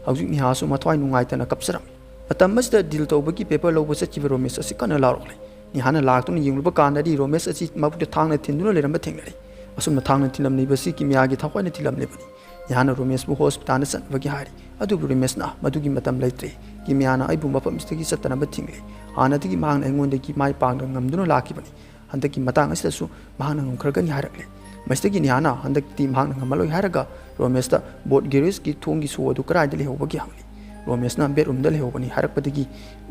ꯍꯧꯖꯤꯛ ꯅꯤꯍꯥꯁꯨ ꯃꯊ꯭ꯋꯥꯏ ꯅꯨꯡꯉꯥꯏꯇꯅ ꯀꯞꯆꯔꯝꯃꯤ꯫ ꯃꯇꯝ ꯑꯁꯤꯗ ꯗꯤꯜ ꯇꯧꯕꯒꯤ ꯄꯦꯄꯔ ꯂꯧꯕ ꯆꯠꯈꯤꯕ ꯔꯣꯃꯦꯁ ꯑꯁꯤ ꯀꯟꯅ ꯂꯥꯎꯔꯛꯂꯦ꯫ ꯅꯤꯍꯥꯅ ꯂꯥꯛꯇꯨꯅ ꯌꯦꯡꯂꯨꯕ ꯀꯥꯟꯗꯗꯤ ꯔꯣꯃꯦꯁ ꯑꯁꯤ ꯃꯕꯨꯛꯇ ꯊꯥꯡꯅ ꯊꯤꯟꯗꯨꯅ ꯂꯩꯔꯝꯕ ꯊꯦꯡꯅꯔꯦ꯫ ꯑꯁꯨꯝꯅ ꯊꯥꯡꯅ ꯊꯤꯜꯂꯝꯂꯤꯕꯁꯤ ꯀꯤꯃꯤꯌꯥꯒꯤ ꯊꯋꯥꯏꯅ ꯊꯤꯜꯂꯝꯂꯤꯕꯅꯤ꯫ ꯅꯤꯍꯥꯅ ꯔꯣꯃꯦꯁꯄꯨ ꯍꯣꯁꯄꯤꯇꯥꯜꯗ ꯆꯠꯅꯕꯒꯤ ꯍꯥꯏꯔꯤ꯫ ꯑꯗꯨꯕꯨ ꯔꯣꯃꯦꯁꯅ "ꯃꯗꯨꯒꯤ ꯃꯇꯝ ꯂꯩꯇ꯭ꯔꯦ꯫ ꯀꯤꯃꯤꯌꯥꯅ ꯑꯩꯕꯨ ꯃꯐꯝ ꯑꯁꯤꯗꯒꯤ ꯆꯠꯇꯅꯕ ꯊꯤꯡꯂꯦ꯫ ꯍꯥꯟꯅꯗꯒꯤ ꯃꯍꯥꯛꯅ ꯑꯩꯉꯣꯟꯗꯒꯤ ꯃꯥꯏ ꯄꯥꯛꯅ ꯉꯝꯗꯨꯅ ꯂꯥꯛꯈꯤꯕꯅꯤ꯫ ꯍꯟꯗꯛꯀꯤ ꯃꯇꯥꯡ ꯑꯁꯤꯗꯁꯨ ꯃꯍꯥꯛꯅ ꯉꯝꯈ꯭ꯔꯒꯅꯤ" ꯍꯥꯏꯔꯛꯂꯦ꯫ ꯃꯁꯤꯗꯒꯤ ꯅꯤꯍꯥꯅ ꯍꯟꯗꯛꯇꯤ ꯃꯍꯥꯛꯅ ꯉꯝꯃꯔꯣꯏ ꯍꯥꯏꯔꯒ ꯔꯣꯃꯦꯁꯇ ꯕꯣꯠ ꯒꯦꯔꯦꯖꯀꯤ ꯊꯣꯡꯒꯤ ꯁꯣ ꯑꯗꯨ ꯀꯗꯥꯏꯗ ꯂꯩꯍꯧꯕꯒꯦ ꯍꯪꯂꯤ꯫ ꯔꯣꯃꯦꯁꯅ "ꯕꯦꯠꯔꯨꯝꯗ ꯂꯩꯍꯧꯕꯅꯤ" ꯍꯥꯏꯔꯛꯄꯗꯒꯤ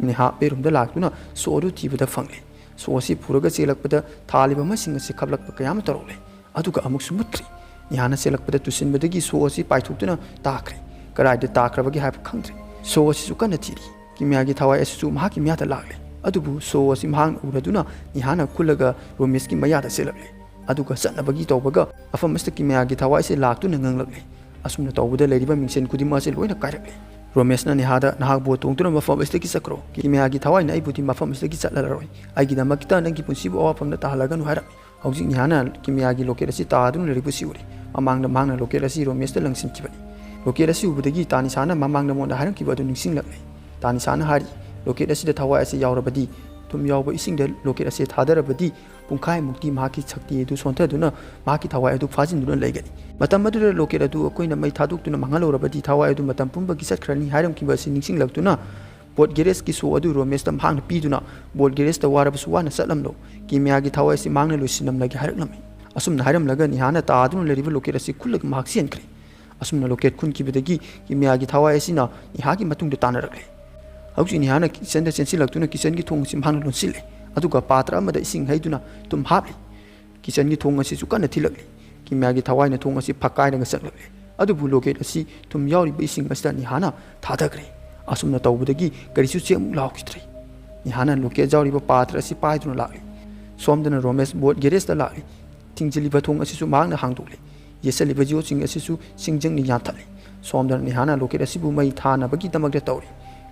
ꯅꯤꯍꯥ ꯕꯦꯠꯔꯨꯝꯗ ꯂꯥꯛꯇꯨꯅ ꯁꯣ ꯑꯗꯨ ꯊꯤꯕꯗ ꯐꯪꯂꯦ꯫ ꯁꯣ ꯑꯁꯤ ꯄꯨꯔꯒ ꯆꯦꯜꯂꯛꯄꯗ ꯊꯥꯜꯂꯤꯕ ꯃꯩꯁꯤꯡ ꯑꯁꯤ ꯈꯞꯂꯛꯄ ꯀꯌꯥ ꯑꯃ ꯇꯧꯔꯛꯂꯦ꯫ ꯑꯗꯨꯒ ꯑꯃꯨꯛꯁꯨ ꯃꯨꯠꯈ꯭ꯔꯦ꯫ ꯅꯤꯍꯥꯅ ꯆꯦꯜꯂꯛꯄꯗ ꯇꯨꯁꯤꯟꯕꯗꯒꯤ ꯁꯣ ꯑꯁꯤ ꯄꯥꯏꯊꯣꯛꯇꯨꯅ ꯇꯥꯈ꯭ꯔꯦ꯫ ꯀꯗꯥꯏꯗ ꯇꯥꯈ꯭ꯔꯕꯒꯦ ꯍꯥꯏꯕ ꯈꯪꯗ꯭ꯔꯦ꯫ ꯁꯣ ꯑꯁꯤꯁꯨ ꯀꯟꯅ ꯊꯤꯔꯤ꯫ ꯀꯤꯃꯤꯌꯥꯒꯤ ꯊꯋꯥꯏ ꯑꯁꯤꯁꯨ ꯃꯍꯥꯛꯀꯤ ꯃꯌꯥꯗ ꯂꯥꯛꯂꯦ꯫ ꯑꯗꯨꯕꯨ ꯁꯣ ꯑꯁꯤ ꯃꯍꯥꯛꯅ ꯎꯔꯗꯨꯅ ꯅꯤꯍꯥꯅ ꯈꯨꯜꯂꯒ ꯔꯣꯃꯦꯁꯀꯤ ꯃꯌꯥꯗ ꯆꯦꯜꯂꯛꯂꯦ꯫ ꯑꯗꯨꯒ ꯆꯠꯅꯕꯒꯤ ꯇꯧꯕꯒ ꯃꯐꯝ ꯑꯁꯤꯗ ꯀꯤꯃꯤꯌꯥꯒꯤ ꯊꯋꯥꯏ ꯑꯁꯤ ꯂꯥꯛꯇꯨꯅ ꯉꯥꯡꯂꯛꯂꯦ꯫ ꯑꯁꯨꯝꯅ ꯇꯧꯕꯗ ꯂꯩꯔꯤꯕ ꯃꯤꯡꯁꯦꯟ ꯈꯨꯗꯤꯡꯃꯛ ꯑꯁꯤ ꯂꯣꯏꯅ ꯀꯥꯏꯔꯛꯂꯦ꯫ ꯔꯣꯃꯦꯁꯅ ꯅꯤꯍꯥꯗ "ꯅꯍꯥꯛ ꯕꯣꯠ ꯇꯣꯡꯗꯨꯅ ꯃꯐꯝ ꯑꯁꯤꯗꯒꯤ ꯆꯠꯈ꯭ꯔꯣ꯫ ꯀꯤꯃꯤꯌꯥꯒꯤ ꯊꯋꯥꯏꯅ ꯑꯩꯕꯨꯗꯤ ꯃꯐꯝ ꯑꯁꯤꯗꯒꯤ ꯆꯠꯍꯜꯂꯔꯣꯏ꯫ ꯑꯩꯒꯤꯗꯃꯛꯇ ꯅꯪꯒꯤ ꯄꯨꯟꯁꯤꯕꯨ ꯑꯋꯥꯐꯝꯗ ꯇꯥꯍꯜꯂꯒꯅꯨ" ꯍꯥꯏꯔꯝꯃꯤ꯫ ꯍꯧꯖꯤꯛ ꯅꯤꯍꯥꯅ ꯀꯤꯃꯤꯌꯥꯒꯤ ꯂꯣꯀꯦꯠ ꯑꯁꯤ ꯇꯥꯗꯨꯅ ꯂꯩꯔꯤꯕꯁꯤ ꯎꯔꯦ꯫ ꯃꯃꯥꯡꯗ ꯃꯍꯥꯛꯅ ꯂꯣꯀꯦꯠ ꯑꯁꯤ ꯔꯣꯃꯦꯁꯇ ꯂꯪꯁꯤꯟꯈꯤꯕꯅꯤ꯫ ꯂꯣꯀꯦꯠ ꯑꯁꯤ ꯎꯕꯗꯒꯤ ꯇꯥꯅꯤꯁꯥꯅ ꯃꯃꯥꯡꯗ ꯃꯉꯣꯟꯗ ꯍꯥꯏꯔꯝꯈꯤꯕ ꯑꯗꯨ ꯅꯤꯡꯁꯤꯡꯂꯛꯂꯦ꯫ ꯇꯥꯅꯤꯁꯥꯅ ꯍꯥꯏꯔꯤ, "ꯂꯣꯀꯦꯠ ꯑꯁꯤꯗ ꯊꯋꯥꯏ ꯑꯁꯤ ꯌꯥꯎꯔꯕꯗꯤ, ꯊꯨꯝ ꯌꯥꯎꯕ ꯏꯁꯤꯡꯗ ꯂꯣꯀꯦꯠ ꯑꯁꯤ ꯊꯥꯗꯔꯕꯗꯤ, ꯄꯨꯡꯈꯥꯏꯃꯨꯛꯇꯤ ꯃꯍꯥꯛꯀꯤ ꯁꯛꯇꯤ ꯑꯗꯨ ꯁꯣꯟꯊꯗꯨꯅ ꯃꯍꯥꯛꯀꯤ ꯊꯋꯥꯏ ꯑꯗꯨ ꯐꯥꯖꯤꯟꯗꯨꯅ ꯂꯩꯒꯅꯤ꯫ ꯃꯇꯝ ꯑꯗꯨꯗ ꯂꯣꯀꯦꯠ ꯑꯗꯨ ꯑꯩꯈꯣꯏꯅ ꯃꯩ ꯊꯥꯗꯣꯛꯇꯨꯅ ꯃꯥꯡꯍꯜꯍꯧꯔꯕꯗꯤ, ꯊꯋꯥꯏ ꯑꯗꯨ ꯃꯇꯝ ꯄꯨꯝꯕꯒꯤ ꯆꯠꯈ꯭ꯔꯅꯤ" ꯍꯥꯏꯔꯝꯈꯤꯕ ꯑꯁꯤ ꯅꯤꯡꯁꯤꯡꯂꯛꯇꯨꯅ ꯕꯣꯠ ꯒꯦꯔꯦꯖꯀꯤ ꯁꯣ ꯑꯗꯨ ꯔꯣꯃꯦꯁꯇ ꯃꯍꯥꯛꯅ ꯄꯤꯗꯨꯅ, "ꯕꯣꯠ ꯒꯦꯔꯦꯖꯇ ꯋꯥꯔꯕꯁꯨ ꯋꯥꯅ ꯆꯠꯂꯝꯂꯣ, ꯀꯤꯃꯤꯌꯥꯒꯤ ꯊꯋꯥꯏ ꯑꯁꯤ ꯃꯍꯥꯛꯅ ꯂꯣꯏꯁꯤꯜꯂꯝꯂꯒꯦ" ꯍꯥꯏꯔꯛꯂꯝꯃꯤ꯫ ꯑꯁꯨꯝꯅ ꯍꯥꯏꯔꯝꯂꯒ ꯅꯤꯍꯥꯅ ꯇꯥꯗꯨꯅ ꯂꯩꯔꯤꯕ ꯂꯣꯀꯦꯠ ꯑꯁꯤ ꯈꯨꯜꯂꯒ ꯃꯍꯥꯛ ꯆꯦꯟꯈ꯭ꯔꯦ꯫ ꯑꯁꯨꯝꯅ ꯂꯣꯀꯦꯠ ꯈꯨꯟꯈꯤꯕꯗꯒꯤ ꯀꯤꯃꯤꯌꯥꯒꯤ ꯊꯋꯥꯏ ꯑꯁꯤꯅ ꯅꯤꯍꯥꯒꯤ ꯃꯇꯨꯡꯗ ꯇꯥꯟꯅꯔꯛꯂꯦ꯫ ꯍꯧꯖꯤꯛ ꯅꯤꯍꯥꯅ ꯀꯤꯆꯟꯗ ꯆꯦꯟꯁꯤꯜꯂꯛꯇꯨꯅ ꯀꯤꯆꯟꯒꯤ ꯊꯣꯡ ꯑꯁꯤ ꯃꯍꯥꯛꯅ ꯂꯣꯟꯁꯤꯜꯂꯦ꯫ ꯑꯗꯨꯒ ꯄꯥꯇ꯭ꯔ ꯑꯃꯗ ꯏꯁꯤꯡ ꯍꯩꯗꯨꯅ ꯊꯨꯝ ꯍꯥꯞꯂꯤ꯫ ꯀꯤꯆꯟꯒꯤ ꯊꯣꯡ ꯑꯁꯤꯁꯨ ꯀꯟꯅ ꯊꯤꯜꯂꯛꯂꯤ꯫ ꯀꯤꯃꯤꯌꯥꯒꯤ ꯊꯋꯥꯏꯅ ꯊꯣꯡ ꯑꯁꯤ ꯐꯛꯀꯥꯏꯔꯒ ꯆꯪꯂꯛꯂꯦ꯫ ꯑꯗꯨꯕꯨ ꯂꯣꯀꯦꯠ ꯑꯁꯤ ꯊꯨꯝ ꯌꯥꯎꯔꯤꯕ ꯏꯁꯤꯡ ꯑꯁꯤꯗ ꯅꯤꯍꯥꯅ ꯊꯥꯗꯈ꯭ꯔꯦ꯫ ꯑꯁꯨꯝꯅ ꯇꯧꯕꯗꯒꯤ ꯀꯔꯤꯁꯨ ꯆꯦ ꯑꯃꯨꯛ ꯂꯥꯎꯈꯤꯗ꯭ꯔꯦ꯫ ꯅꯤꯍꯥꯅ ꯂꯣꯀꯦꯠ ꯌꯥꯎꯔꯤꯕ ꯄꯥꯇ꯭ꯔ ꯑꯁꯤ ꯄꯥꯏꯗꯨꯅ ꯂꯥꯛꯂꯤ꯫ ꯁꯣꯝꯗꯅ ꯔꯣꯃꯦꯁ ꯕꯣꯠ ꯒꯦꯔꯦꯖꯇ ꯂꯥꯛꯂꯤ꯫ ꯊꯤꯡꯖꯤꯜꯂꯤꯕ ꯊꯣꯡ ꯑꯁꯤꯁꯨ ꯃꯍꯥꯛꯅ ꯍꯥꯡꯗꯣꯛꯂꯦ꯫ ꯌꯦꯠꯁꯜꯂꯤꯕ ꯌꯣꯠꯁꯤꯡ ꯑꯁꯤꯁꯨ ꯁꯤꯡꯖꯪꯅ ꯌꯥꯟꯊꯠꯂꯤ꯫ ꯁꯣꯝꯗꯅ ꯅꯤꯍꯥꯅ ꯂꯣꯀꯦꯠ ꯑꯁꯤꯕꯨ ꯃꯩ ꯊꯥꯅꯕꯒꯤꯗꯃꯛꯇ ꯇꯧꯔꯤ꯫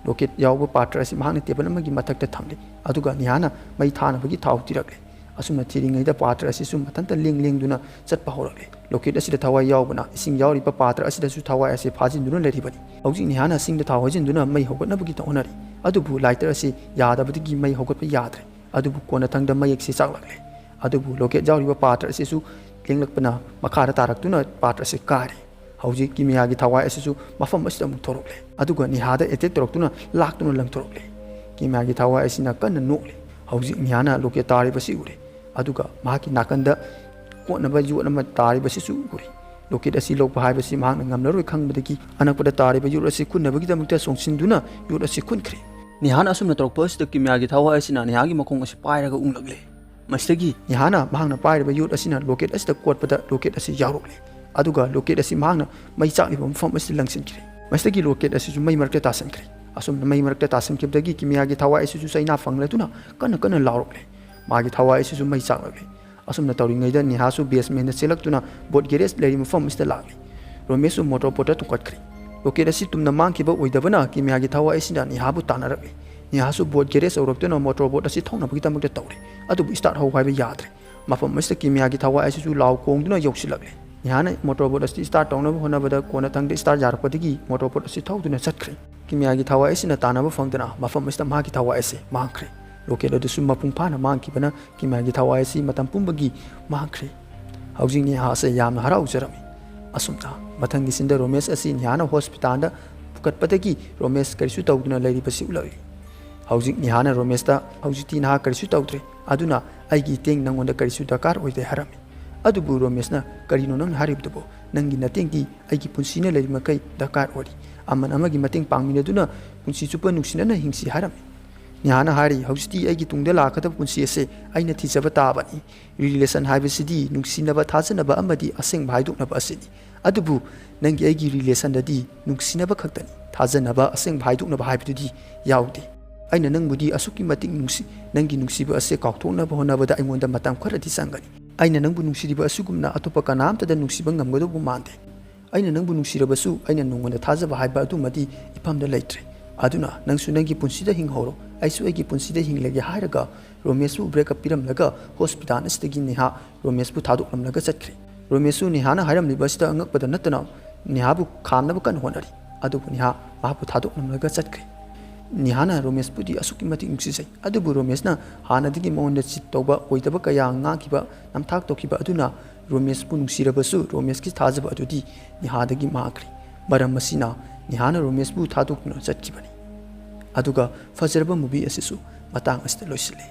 ꯂꯣꯀꯦꯠ ꯌꯥꯎꯕ ꯄꯥꯇ꯭ꯔ ꯑꯁꯤ ꯃꯍꯥꯛꯅ ꯇꯦꯕꯜ ꯑꯃꯒꯤ ꯃꯊꯛꯇ ꯊꯝꯂꯤ꯫ ꯑꯗꯨꯒ ꯅꯤꯍꯥꯅ ꯃꯩ ꯊꯥꯅꯕꯒꯤ ꯊꯥꯎ ꯊꯤꯔꯛꯂꯦ꯫ ꯑꯁꯨꯝꯅ ꯊꯤꯔꯤꯉꯩꯗ ꯄꯥꯇ꯭ꯔ ꯑꯁꯤꯁꯨ ꯃꯊꯟꯇ ꯂꯦꯡ ꯂꯦꯡꯗꯨꯅ ꯆꯠꯄ ꯍꯧꯔꯛꯂꯦ꯫ ꯂꯣꯀꯦꯠ ꯑꯁꯤꯗ ꯊꯋꯥꯏ ꯌꯥꯎꯕꯅ ꯏꯁꯤꯡ ꯌꯥꯎꯔꯤꯕ ꯄꯥꯇ꯭ꯔ ꯑꯁꯤꯗꯁꯨ ꯊꯋꯥꯏ ꯑꯁꯤ ꯐꯥꯖꯤꯟꯗꯨꯅ ꯂꯩꯔꯤꯕꯅꯤ꯫ ꯍꯧꯖꯤꯛ ꯅꯤꯍꯥꯅ ꯁꯤꯡꯗ ꯊꯥꯎ ꯍꯩꯖꯤꯟꯗꯨꯅ ꯃꯩ ꯍꯧꯒꯠꯅꯕꯒꯤ ꯍꯣꯠꯅꯔꯤ꯫ ꯑꯗꯨꯕꯨ ꯂꯥꯏꯇꯔ ꯑꯁꯤ ꯌꯥꯗꯕꯗꯒꯤ ꯃꯩ ꯍꯧꯒꯠꯄ ꯌꯥꯗ꯭ꯔꯦ꯫ ꯑꯗꯨꯕꯨ ꯀꯣꯟꯅꯊꯪꯗ ꯃꯩ ꯑꯁꯤ ꯆꯥꯛꯂꯛꯂꯦ꯫ ꯑꯗꯨꯕꯨ ꯂꯣꯀꯦꯠ ꯌꯥꯎꯔꯤꯕ ꯄꯥꯇ꯭ꯔ ꯑꯁꯤꯁꯨ ꯂꯦꯡꯂꯛꯄꯅ ꯃꯈꯥꯗ ꯇꯥꯔꯛꯇꯨꯅ ꯄꯥꯇ꯭ꯔ ꯑꯁꯤ ꯀꯥꯔꯦ꯫ ꯍꯧꯖꯤꯛ ꯀꯤꯃꯤꯌꯥꯒꯤ ꯊꯋꯥꯏ ꯑꯁꯤꯁꯨ ꯃꯐꯝ ꯑꯁꯤꯗ ꯑꯃꯨꯛ ꯊꯣꯔꯛꯂꯦ꯫ ꯑꯗꯨꯒ ꯅꯤꯍꯥꯗ ꯑꯦꯇꯦꯛ ꯇꯧꯔꯛꯇꯨꯅ ꯂꯥꯛꯇꯨꯅ ꯂꯪꯊꯣꯔꯛꯂꯦ꯫ ꯀꯤꯃꯤꯌꯥꯒꯤ ꯊꯋꯥꯏ ꯑꯁꯤꯅ ꯀꯟꯅ ꯅꯣꯛꯂꯤ꯫ ꯍꯧꯖꯤꯛ ꯅꯤꯍꯥꯅ ꯂꯣꯀꯦꯠ ꯇꯥꯔꯤꯕꯁꯤ ꯎꯔꯦ꯫ ꯑꯗꯨꯒ ꯃꯍꯥꯛꯀꯤ ꯅꯥꯀꯟꯗ ꯀꯣꯠꯅꯕ ꯌꯣꯠ ꯑꯃ ꯇꯥꯔꯤꯕꯁꯤꯁꯨ ꯎꯔꯦ꯫ ꯂꯣꯀꯦꯠ ꯑꯁꯤ ꯂꯧꯕ ꯍꯥꯏꯕꯁꯤ ꯃꯍꯥꯛꯅ ꯉꯝꯂꯔꯣꯏ ꯈꯪꯕꯗꯒꯤ ꯑꯅꯛꯄꯗ ꯇꯥꯔꯤꯕ ꯌꯣꯠ ꯑꯁꯤ ꯈꯨꯟꯅꯕꯒꯤꯗꯃꯛꯇ ꯆꯣꯡꯁꯤꯟꯗꯨꯅ ꯌꯣꯠ ꯑꯁꯤ ꯈꯨꯟꯈ꯭ꯔꯦ꯫ ꯅꯤꯍꯥꯅ ꯑꯁꯨꯝꯅ ꯇꯧꯔꯛꯄ ꯑꯁꯤꯗ ꯀꯤꯃꯤꯌꯥꯒꯤ ꯊꯋꯥꯏ ꯑꯁꯤꯅ ꯅꯤꯍꯥꯒꯤ ꯃꯈꯣꯡ ꯑꯁꯤ ꯄꯥꯏꯔꯒ ꯎꯪꯂꯛꯂꯦ꯫ ꯃꯁꯤꯗꯒꯤ ꯅꯤꯍꯥꯅ ꯃꯍꯥꯛꯅ ꯄꯥꯏꯔꯤꯕ ꯌꯣꯠ ꯑꯁꯤꯅ ꯂꯣꯀꯦꯠ ꯑꯁꯤꯗ ꯀꯣꯠꯄꯗ ꯂꯣꯀꯦꯠ ꯑꯁꯤ ꯌꯥꯎꯔꯛꯂꯦ꯫ ꯑꯗꯨꯒ ꯂꯣꯀꯦꯠ ꯑꯁꯤ ꯃꯍꯥꯛꯅ ꯃꯩ ꯆꯥꯛꯂꯤꯕ ꯃꯐꯝ ꯑꯁꯤꯗ ꯂꯪꯁꯤꯟꯈ꯭ꯔꯦ꯫ ꯃꯁꯤꯗꯒꯤ ꯂꯣꯀꯦꯠ ꯑꯁꯤꯁꯨ ꯃꯩ ꯃꯔꯛꯇ ꯇꯥꯁꯤꯟꯈ꯭ꯔꯦ꯫ ꯑꯁꯨꯝꯅ ꯃꯩ ꯃꯔꯛꯇ ꯇꯥꯁꯤꯟꯈꯤꯕꯗꯒꯤ ꯀꯤꯃꯤꯌꯥꯒꯤ ꯊꯋꯥꯏ ꯑꯁꯤꯁꯨ ꯆꯩꯅꯥ ꯐꯪꯂꯗꯨꯅ ꯀꯟꯅ ꯀꯟꯅ ꯂꯥꯎꯔꯛꯂꯦ꯫ ꯃꯥꯒꯤ ꯊꯋꯥꯏ ꯑꯁꯤꯁꯨ ꯃꯩ ꯆꯥꯛꯂꯛꯂꯦ꯫ ꯑꯁꯨꯝꯅ ꯇꯧꯔꯤꯉꯩꯗ ꯅꯤꯍꯥꯁꯨ ꯕꯦꯁꯃꯦꯟꯗ ꯆꯦꯜꯂꯛꯇꯨꯅ ꯕꯣꯠ ꯒꯦꯔꯦꯖ ꯂꯩꯔꯤꯕ ꯃꯐꯝ ꯑꯁꯤꯗ ꯂꯥꯛꯂꯤ꯫ ꯔꯣꯃꯦꯁꯁꯨ ꯃꯣꯇꯣꯔ ꯕꯣꯠꯇ ꯇꯣꯡꯈꯠꯈ꯭ꯔꯦ꯫ ꯂꯣꯀꯦꯠ ꯑꯁꯤ ꯇꯨꯝꯅ ꯃꯥꯡꯈꯤꯕ ꯑꯣꯏꯗꯕꯅ ꯀꯤꯃꯤꯌꯥꯒꯤ ꯊꯋꯥꯏ ꯑꯁꯤꯅ ꯅꯤꯍꯥꯕꯨ ꯇꯥꯟꯅꯔꯛꯂꯤ꯫ ꯅꯤꯍꯥꯁꯨ ꯕꯣꯠ ꯒꯦꯔꯦꯖ ꯌꯧꯔꯛꯇꯨꯅ ꯃꯣꯇꯣꯔ ꯕꯣꯠ ꯑꯁꯤ ꯊꯧꯅꯕꯒꯤꯗꯃꯛꯇ ꯇꯧꯔꯦ꯫ ꯑꯗꯨꯕꯨ ꯁ꯭ꯇꯥꯔꯠ ꯍꯧ ꯍꯥꯏꯕ ꯌꯥꯗ꯭ꯔꯦ꯫ ꯃꯐꯝ ꯑꯁꯤꯗ ꯀꯤꯃꯤꯌꯥꯒꯤ ꯊꯋꯥꯏ ꯑꯁꯤꯁꯨ ꯂꯥꯎ ꯈꯣꯡꯗꯨꯅ ꯌꯧꯁꯤꯜꯂꯛꯂꯦ꯫ ꯅꯤꯍꯥꯅ ꯃꯣꯇꯣꯔ ꯕꯣꯠ ꯑꯁꯤ ꯁ꯭ꯇꯥꯔꯠ ꯇꯧꯅꯕ ꯍꯣꯠꯅꯕꯗ ꯀꯣꯟꯅꯊꯪꯗ ꯁ꯭ꯇꯥꯔꯠ ꯌꯥꯔꯛꯄꯗꯒꯤ ꯃꯣꯇꯣꯔ ꯕꯣꯠ ꯑꯁꯤ ꯊꯧꯗꯨꯅ ꯆꯠꯈ꯭ꯔꯦ꯫ ꯀꯤꯃꯤꯌꯥꯒꯤ ꯊꯋꯥꯏ ꯑꯁꯤꯅ ꯇꯥꯟꯅꯕ ꯐꯪꯗꯅ ꯃꯐꯝ ꯑꯁꯤꯗ ꯃꯍꯥꯛꯀꯤ ꯊꯋꯥꯏ ꯑꯁꯤ ꯃꯥꯡꯈ꯭ꯔꯦ꯫ ꯂꯣꯀꯦꯠ ꯑꯗꯨꯁꯨ ꯃꯄꯨꯡ ꯐꯥꯅ ꯃꯥꯡꯈꯤꯕꯅ ꯀꯤꯃꯤꯌꯥꯒꯤ ꯊꯋꯥꯏ ꯑꯁꯤ ꯃꯇꯝ ꯄꯨꯝꯕꯒꯤ ꯃꯥꯡꯈ꯭ꯔꯦ꯫ ꯍꯧꯖꯤꯛ ꯅꯤꯍꯥ ꯑꯁꯤ ꯌꯥꯝꯅ ꯍꯔꯥꯎꯖꯔꯝꯃꯤ꯫ ꯑꯁꯨꯝꯅ ꯃꯊꯪꯒꯤ ꯁꯤꯟꯗ ꯔꯣꯃꯦꯁ ꯑꯁꯤ ꯅꯤꯍꯥꯅ ꯍꯣꯁꯄꯤꯇꯥꯜꯗ ꯄꯨꯈꯠꯄꯗꯒꯤ ꯔꯣꯃꯦꯁ ꯀꯔꯤꯁꯨ ꯇꯧꯗꯨꯅ ꯂꯩꯔꯤꯕꯁꯤ ꯎꯠꯂꯛꯂꯤ꯫ ꯍꯧꯖꯤꯛ ꯅꯤꯍꯥꯅ ꯔꯣꯃꯦꯁꯇ, "ꯍꯧꯖꯤꯛꯇꯤ ꯅꯍꯥꯛ ꯀꯔꯤꯁꯨ ꯇꯧꯗ꯭ꯔꯦ, ꯑꯗꯨꯅ ꯑꯩꯒꯤ ꯏꯇꯦꯡ ꯅꯪꯉꯣꯟꯗ ꯀꯔꯤꯁꯨ ꯗꯔꯀꯥꯔ ꯑꯣꯏꯗꯦ" ꯍꯥꯏꯔꯝꯃꯤ꯫ ꯑꯗꯨꯕꯨ ꯔꯣꯃꯦꯁꯅ, "ꯀꯔꯤꯅꯣ ꯅꯪꯅ ꯍꯥꯏꯔꯤꯕꯗꯨꯕꯨ? ꯅꯪꯒꯤ ꯅꯇꯦꯡꯗꯤ ꯑꯩꯒꯤ ꯄꯨꯟꯁꯤꯅ ꯂꯩꯔꯤ ꯃꯈꯩ ꯗꯔꯀꯥꯔ ꯑꯣꯏꯔꯤ꯫ ꯑꯃꯅ ꯑꯃꯒꯤ ꯃꯇꯦꯡ ꯄꯥꯡꯃꯤꯟꯅꯗꯨꯅ ꯄꯨꯟꯁꯤ ꯆꯨꯞꯄ ꯅꯨꯡꯁꯤꯅꯅ ꯍꯤꯡꯁꯤ" ꯍꯥꯏꯔꯝꯃꯤ꯫ ꯅꯤꯍꯥꯅ ꯍꯥꯏꯔꯤ, "ꯍꯧꯖꯤꯛꯇꯤ ꯑꯩꯒꯤ ꯇꯨꯡꯗ ꯂꯥꯛꯀꯗꯕ ꯄꯨꯟꯁꯤ ꯑꯁꯦ ꯑꯩꯅ ꯊꯤꯖꯕ ꯇꯥꯕꯅꯤ꯫ ꯔꯤꯂꯦꯁꯟ ꯍꯥꯏꯕꯁꯤꯗꯤ ꯅꯨꯡꯁꯤꯅꯕ, ꯊꯥꯖꯅꯕ ꯑꯃꯗꯤ ꯑꯁꯦꯡꯕ ꯍꯥꯏꯗꯣꯛꯅꯕ ꯑꯁꯤꯅꯤ꯫ ꯑꯗꯨꯕꯨ ꯅꯪꯒꯤ ꯑꯩꯒꯤ ꯔꯤꯂꯦꯁꯟꯗꯗꯤ ꯅꯨꯡꯁꯤꯅꯕ ꯈꯛꯇꯅꯤ, ꯊꯥꯖꯅꯕ, ꯑꯁꯦꯡꯕ ꯍꯥꯏꯗꯣꯛꯅꯕ ꯍꯥꯏꯕꯗꯨꯗꯤ ꯌꯥꯎꯗꯦ꯫ ꯑꯩꯅ ꯅꯪꯕꯨꯗꯤ ꯑꯁꯨꯛꯀꯤ ꯃꯇꯤꯛ ꯅꯨꯡꯁꯤ, ꯅꯪꯒꯤ ꯅꯨꯡꯁꯤꯕ ꯑꯁꯦ ꯀꯥꯎꯊꯣꯛꯅꯕ ꯍꯣꯠꯅꯕꯗ ꯑꯩꯉꯣꯟꯗ ꯃꯇꯝ ꯈꯔꯗꯤ ꯆꯪꯒꯅꯤ꯫ ꯑꯩꯅ ꯅꯪꯕꯨ ꯅꯨꯡꯁꯤꯔꯤꯕ ꯑꯁꯤꯒꯨꯝꯅ ꯑꯇꯣꯞꯄ ꯀꯅꯥꯝꯇꯗ ꯅꯨꯡꯁꯤꯕ ꯉꯝꯒꯗꯧꯕ ꯃꯥꯟꯗꯦ꯫ ꯑꯩꯅ ꯅꯪꯕꯨ ꯅꯨꯡꯁꯤꯔꯕꯁꯨ ꯑꯩꯅ ꯅꯉꯣꯟꯗ ꯊꯥꯖꯕ ꯍꯥꯏꯕ ꯑꯗꯨꯃꯗꯤ ꯏꯐꯝꯗ ꯂꯩꯇ꯭ꯔꯦ꯫ ꯑꯗꯨꯅ ꯅꯪꯁꯨ ꯅꯪꯒꯤ ꯄꯨꯟꯁꯤꯗ ꯍꯤꯡꯍꯧꯔꯣ, ꯑꯩꯁꯨ ꯑꯩꯒꯤ ꯄꯨꯟꯁꯤꯗ ꯍꯤꯡꯂꯒꯦ" ꯍꯥꯏꯔꯒ ꯔꯣꯃꯦꯁꯄꯨ ꯕ꯭ꯔꯦꯛꯑꯞ ꯄꯤꯔꯝꯂꯒ ꯍꯣꯁꯄꯤꯇꯥꯜ ꯑꯁꯤꯗꯒꯤ ꯅꯤꯍꯥ ꯔꯣꯃꯦꯁꯄꯨ ꯊꯥꯗꯣꯛꯂꯝꯂꯒ ꯆꯠꯈ꯭ꯔꯦ꯫ ꯔꯣꯃꯦꯁꯁꯨ ꯅꯤꯍꯥꯅ ꯍꯥꯏꯔꯝꯂꯤꯕ ꯑꯁꯤꯗ ꯑꯉꯛꯄꯗ ꯅꯠꯇꯅ ꯅꯤꯍꯥꯕꯨ ꯈꯥꯝꯅꯕ ꯀꯟꯅ ꯍꯣꯠꯅꯔꯤ꯫ ꯑꯗꯨꯕꯨ ꯅꯤꯍꯥ ꯃꯍꯥꯛꯄꯨ ꯊꯥꯗꯣꯛꯂꯝꯂꯒ ꯆꯠꯈ꯭ꯔꯦ꯫ ꯅꯤꯍꯥꯅ ꯔꯣꯃꯦꯁꯄꯨꯗꯤ ꯑꯁꯨꯛꯀꯤ ꯃꯇꯤꯛ ꯅꯨꯡꯁꯤꯖꯩ꯫ ꯑꯗꯨꯕꯨ ꯔꯣꯃꯦꯁꯅ ꯍꯥꯟꯅꯗꯒꯤ ꯃꯉꯣꯟꯗ ꯆꯤꯠ ꯇꯧꯕ, ꯑꯣꯏꯗꯕ ꯀꯌꯥ ꯉꯥꯡꯈꯤꯕ, ꯅꯝꯊꯥꯛ ꯇꯧꯈꯤꯕ ꯑꯗꯨꯅ ꯔꯣꯃꯦꯁꯄꯨ ꯅꯨꯡꯁꯤꯔꯕꯁꯨ ꯔꯣꯃꯦꯁꯀꯤ ꯊꯥꯖꯕ ꯑꯗꯨꯗꯤ ꯅꯤꯍꯥꯗꯒꯤ ꯃꯥꯡꯈ꯭ꯔꯦ꯫ ꯃꯔꯝ ꯑꯁꯤꯅ ꯅꯤꯍꯥꯅ ꯔꯣꯃꯦꯁꯄꯨ ꯊꯥꯗꯣꯛꯇꯨꯅ ꯆꯠꯈꯤꯕꯅꯤ꯫ ꯑꯗꯨꯒ ꯐꯖꯔꯕ movie ꯑꯁꯤꯁꯨ ꯃꯇꯥꯡ ꯑꯁꯤꯗ ꯂꯣꯏꯁꯤꯜꯂꯦ꯫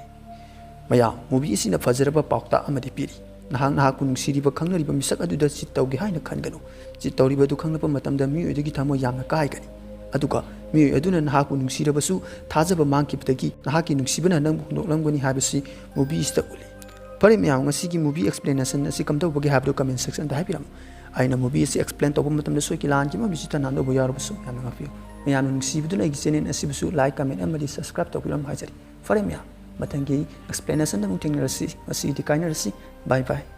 ꯃꯌꯥꯝ, movie ꯑꯁꯤꯅ ꯐꯖꯔꯕ ꯄꯥꯎꯇꯥꯛ ꯑꯃꯗꯤ ꯄꯤꯔꯤ꯫ ꯅꯍꯥꯛ ꯅꯍꯥꯛꯄꯨ ꯅꯨꯡꯁꯤꯔꯤꯕ ꯈꯪꯅꯔꯤꯕ ꯃꯤꯁꯛ ꯑꯗꯨꯗ cheat ꯇꯧꯒꯦ ꯍꯥꯏꯅ ꯈꯟꯒꯅꯨ꯫ Cheat ꯇꯧꯔꯤꯕ ꯑꯗꯨ ꯈꯪꯂꯛꯄ ꯃꯇꯝꯗ ꯃꯤꯑꯣꯏ ꯑꯗꯨꯒꯤ ꯊꯃꯣꯏ ꯌꯥꯝꯅ ꯀꯥꯏꯒꯅꯤ꯫ ꯑꯗꯨꯒ ꯃꯤꯑꯣꯏ ꯑꯗꯨꯅ ꯅꯍꯥꯛꯄꯨ ꯅꯨꯡꯁꯤꯔꯕꯁꯨ ꯊꯥꯖꯕ ꯃꯥꯡꯈꯤꯕꯗꯒꯤ ꯅꯍꯥꯛꯀꯤ ꯅꯨꯡꯁꯤꯕꯅ ꯅꯪꯕꯨ ꯍꯨꯟꯗꯣꯛꯂꯝꯒꯅꯤ ꯍꯥꯏꯕꯁꯤ movie ꯑꯁꯤꯗ ꯎꯠꯂꯤ꯫ ꯐꯔꯦ ꯃꯌꯥꯝ, ꯉꯁꯤꯒꯤ movie explanation ꯑꯁꯤ ꯀꯝꯗꯧꯕꯒꯦ ꯍꯥꯏꯕꯗꯨ comment section ꯗ ꯍꯥꯏꯕꯤꯔꯝꯃꯨ꯫ ꯑꯩꯅ movie ꯑꯁꯤ explain ꯇꯧꯕ ꯃꯇꯝꯗ ꯁꯣꯏꯈꯤ ꯂꯥꯟꯈꯤꯕ ꯑꯃꯗꯤ ꯆꯤꯠꯇ ꯅꯥꯟꯗꯧꯕ ꯌꯥꯎꯔꯕꯁꯨ ꯌꯥꯝꯅ ꯉꯥꯛꯄꯤꯌꯨ꯫ ꯃꯌꯥꯝꯅ ꯅꯨꯡꯁꯤꯕꯤꯗꯨꯅ ꯑꯩꯒꯤ channel ꯑꯁꯤꯕꯨꯁꯨ like, comment ꯑꯃꯗꯤ subscribe ꯇꯧꯕꯤꯔꯝꯃꯨ ꯍꯥꯏꯖꯔꯤ꯫ ꯐꯔꯦ ꯃꯌꯥꯝ, ꯃꯊꯪꯒꯤ explanation ꯗ ꯑꯃꯨꯛ ꯊꯦꯡꯅꯔꯁꯤ꯫ ꯉꯁꯤꯒꯤꯗꯤ ꯀꯥꯏꯅꯔꯁꯤ꯫ Bye bye꯫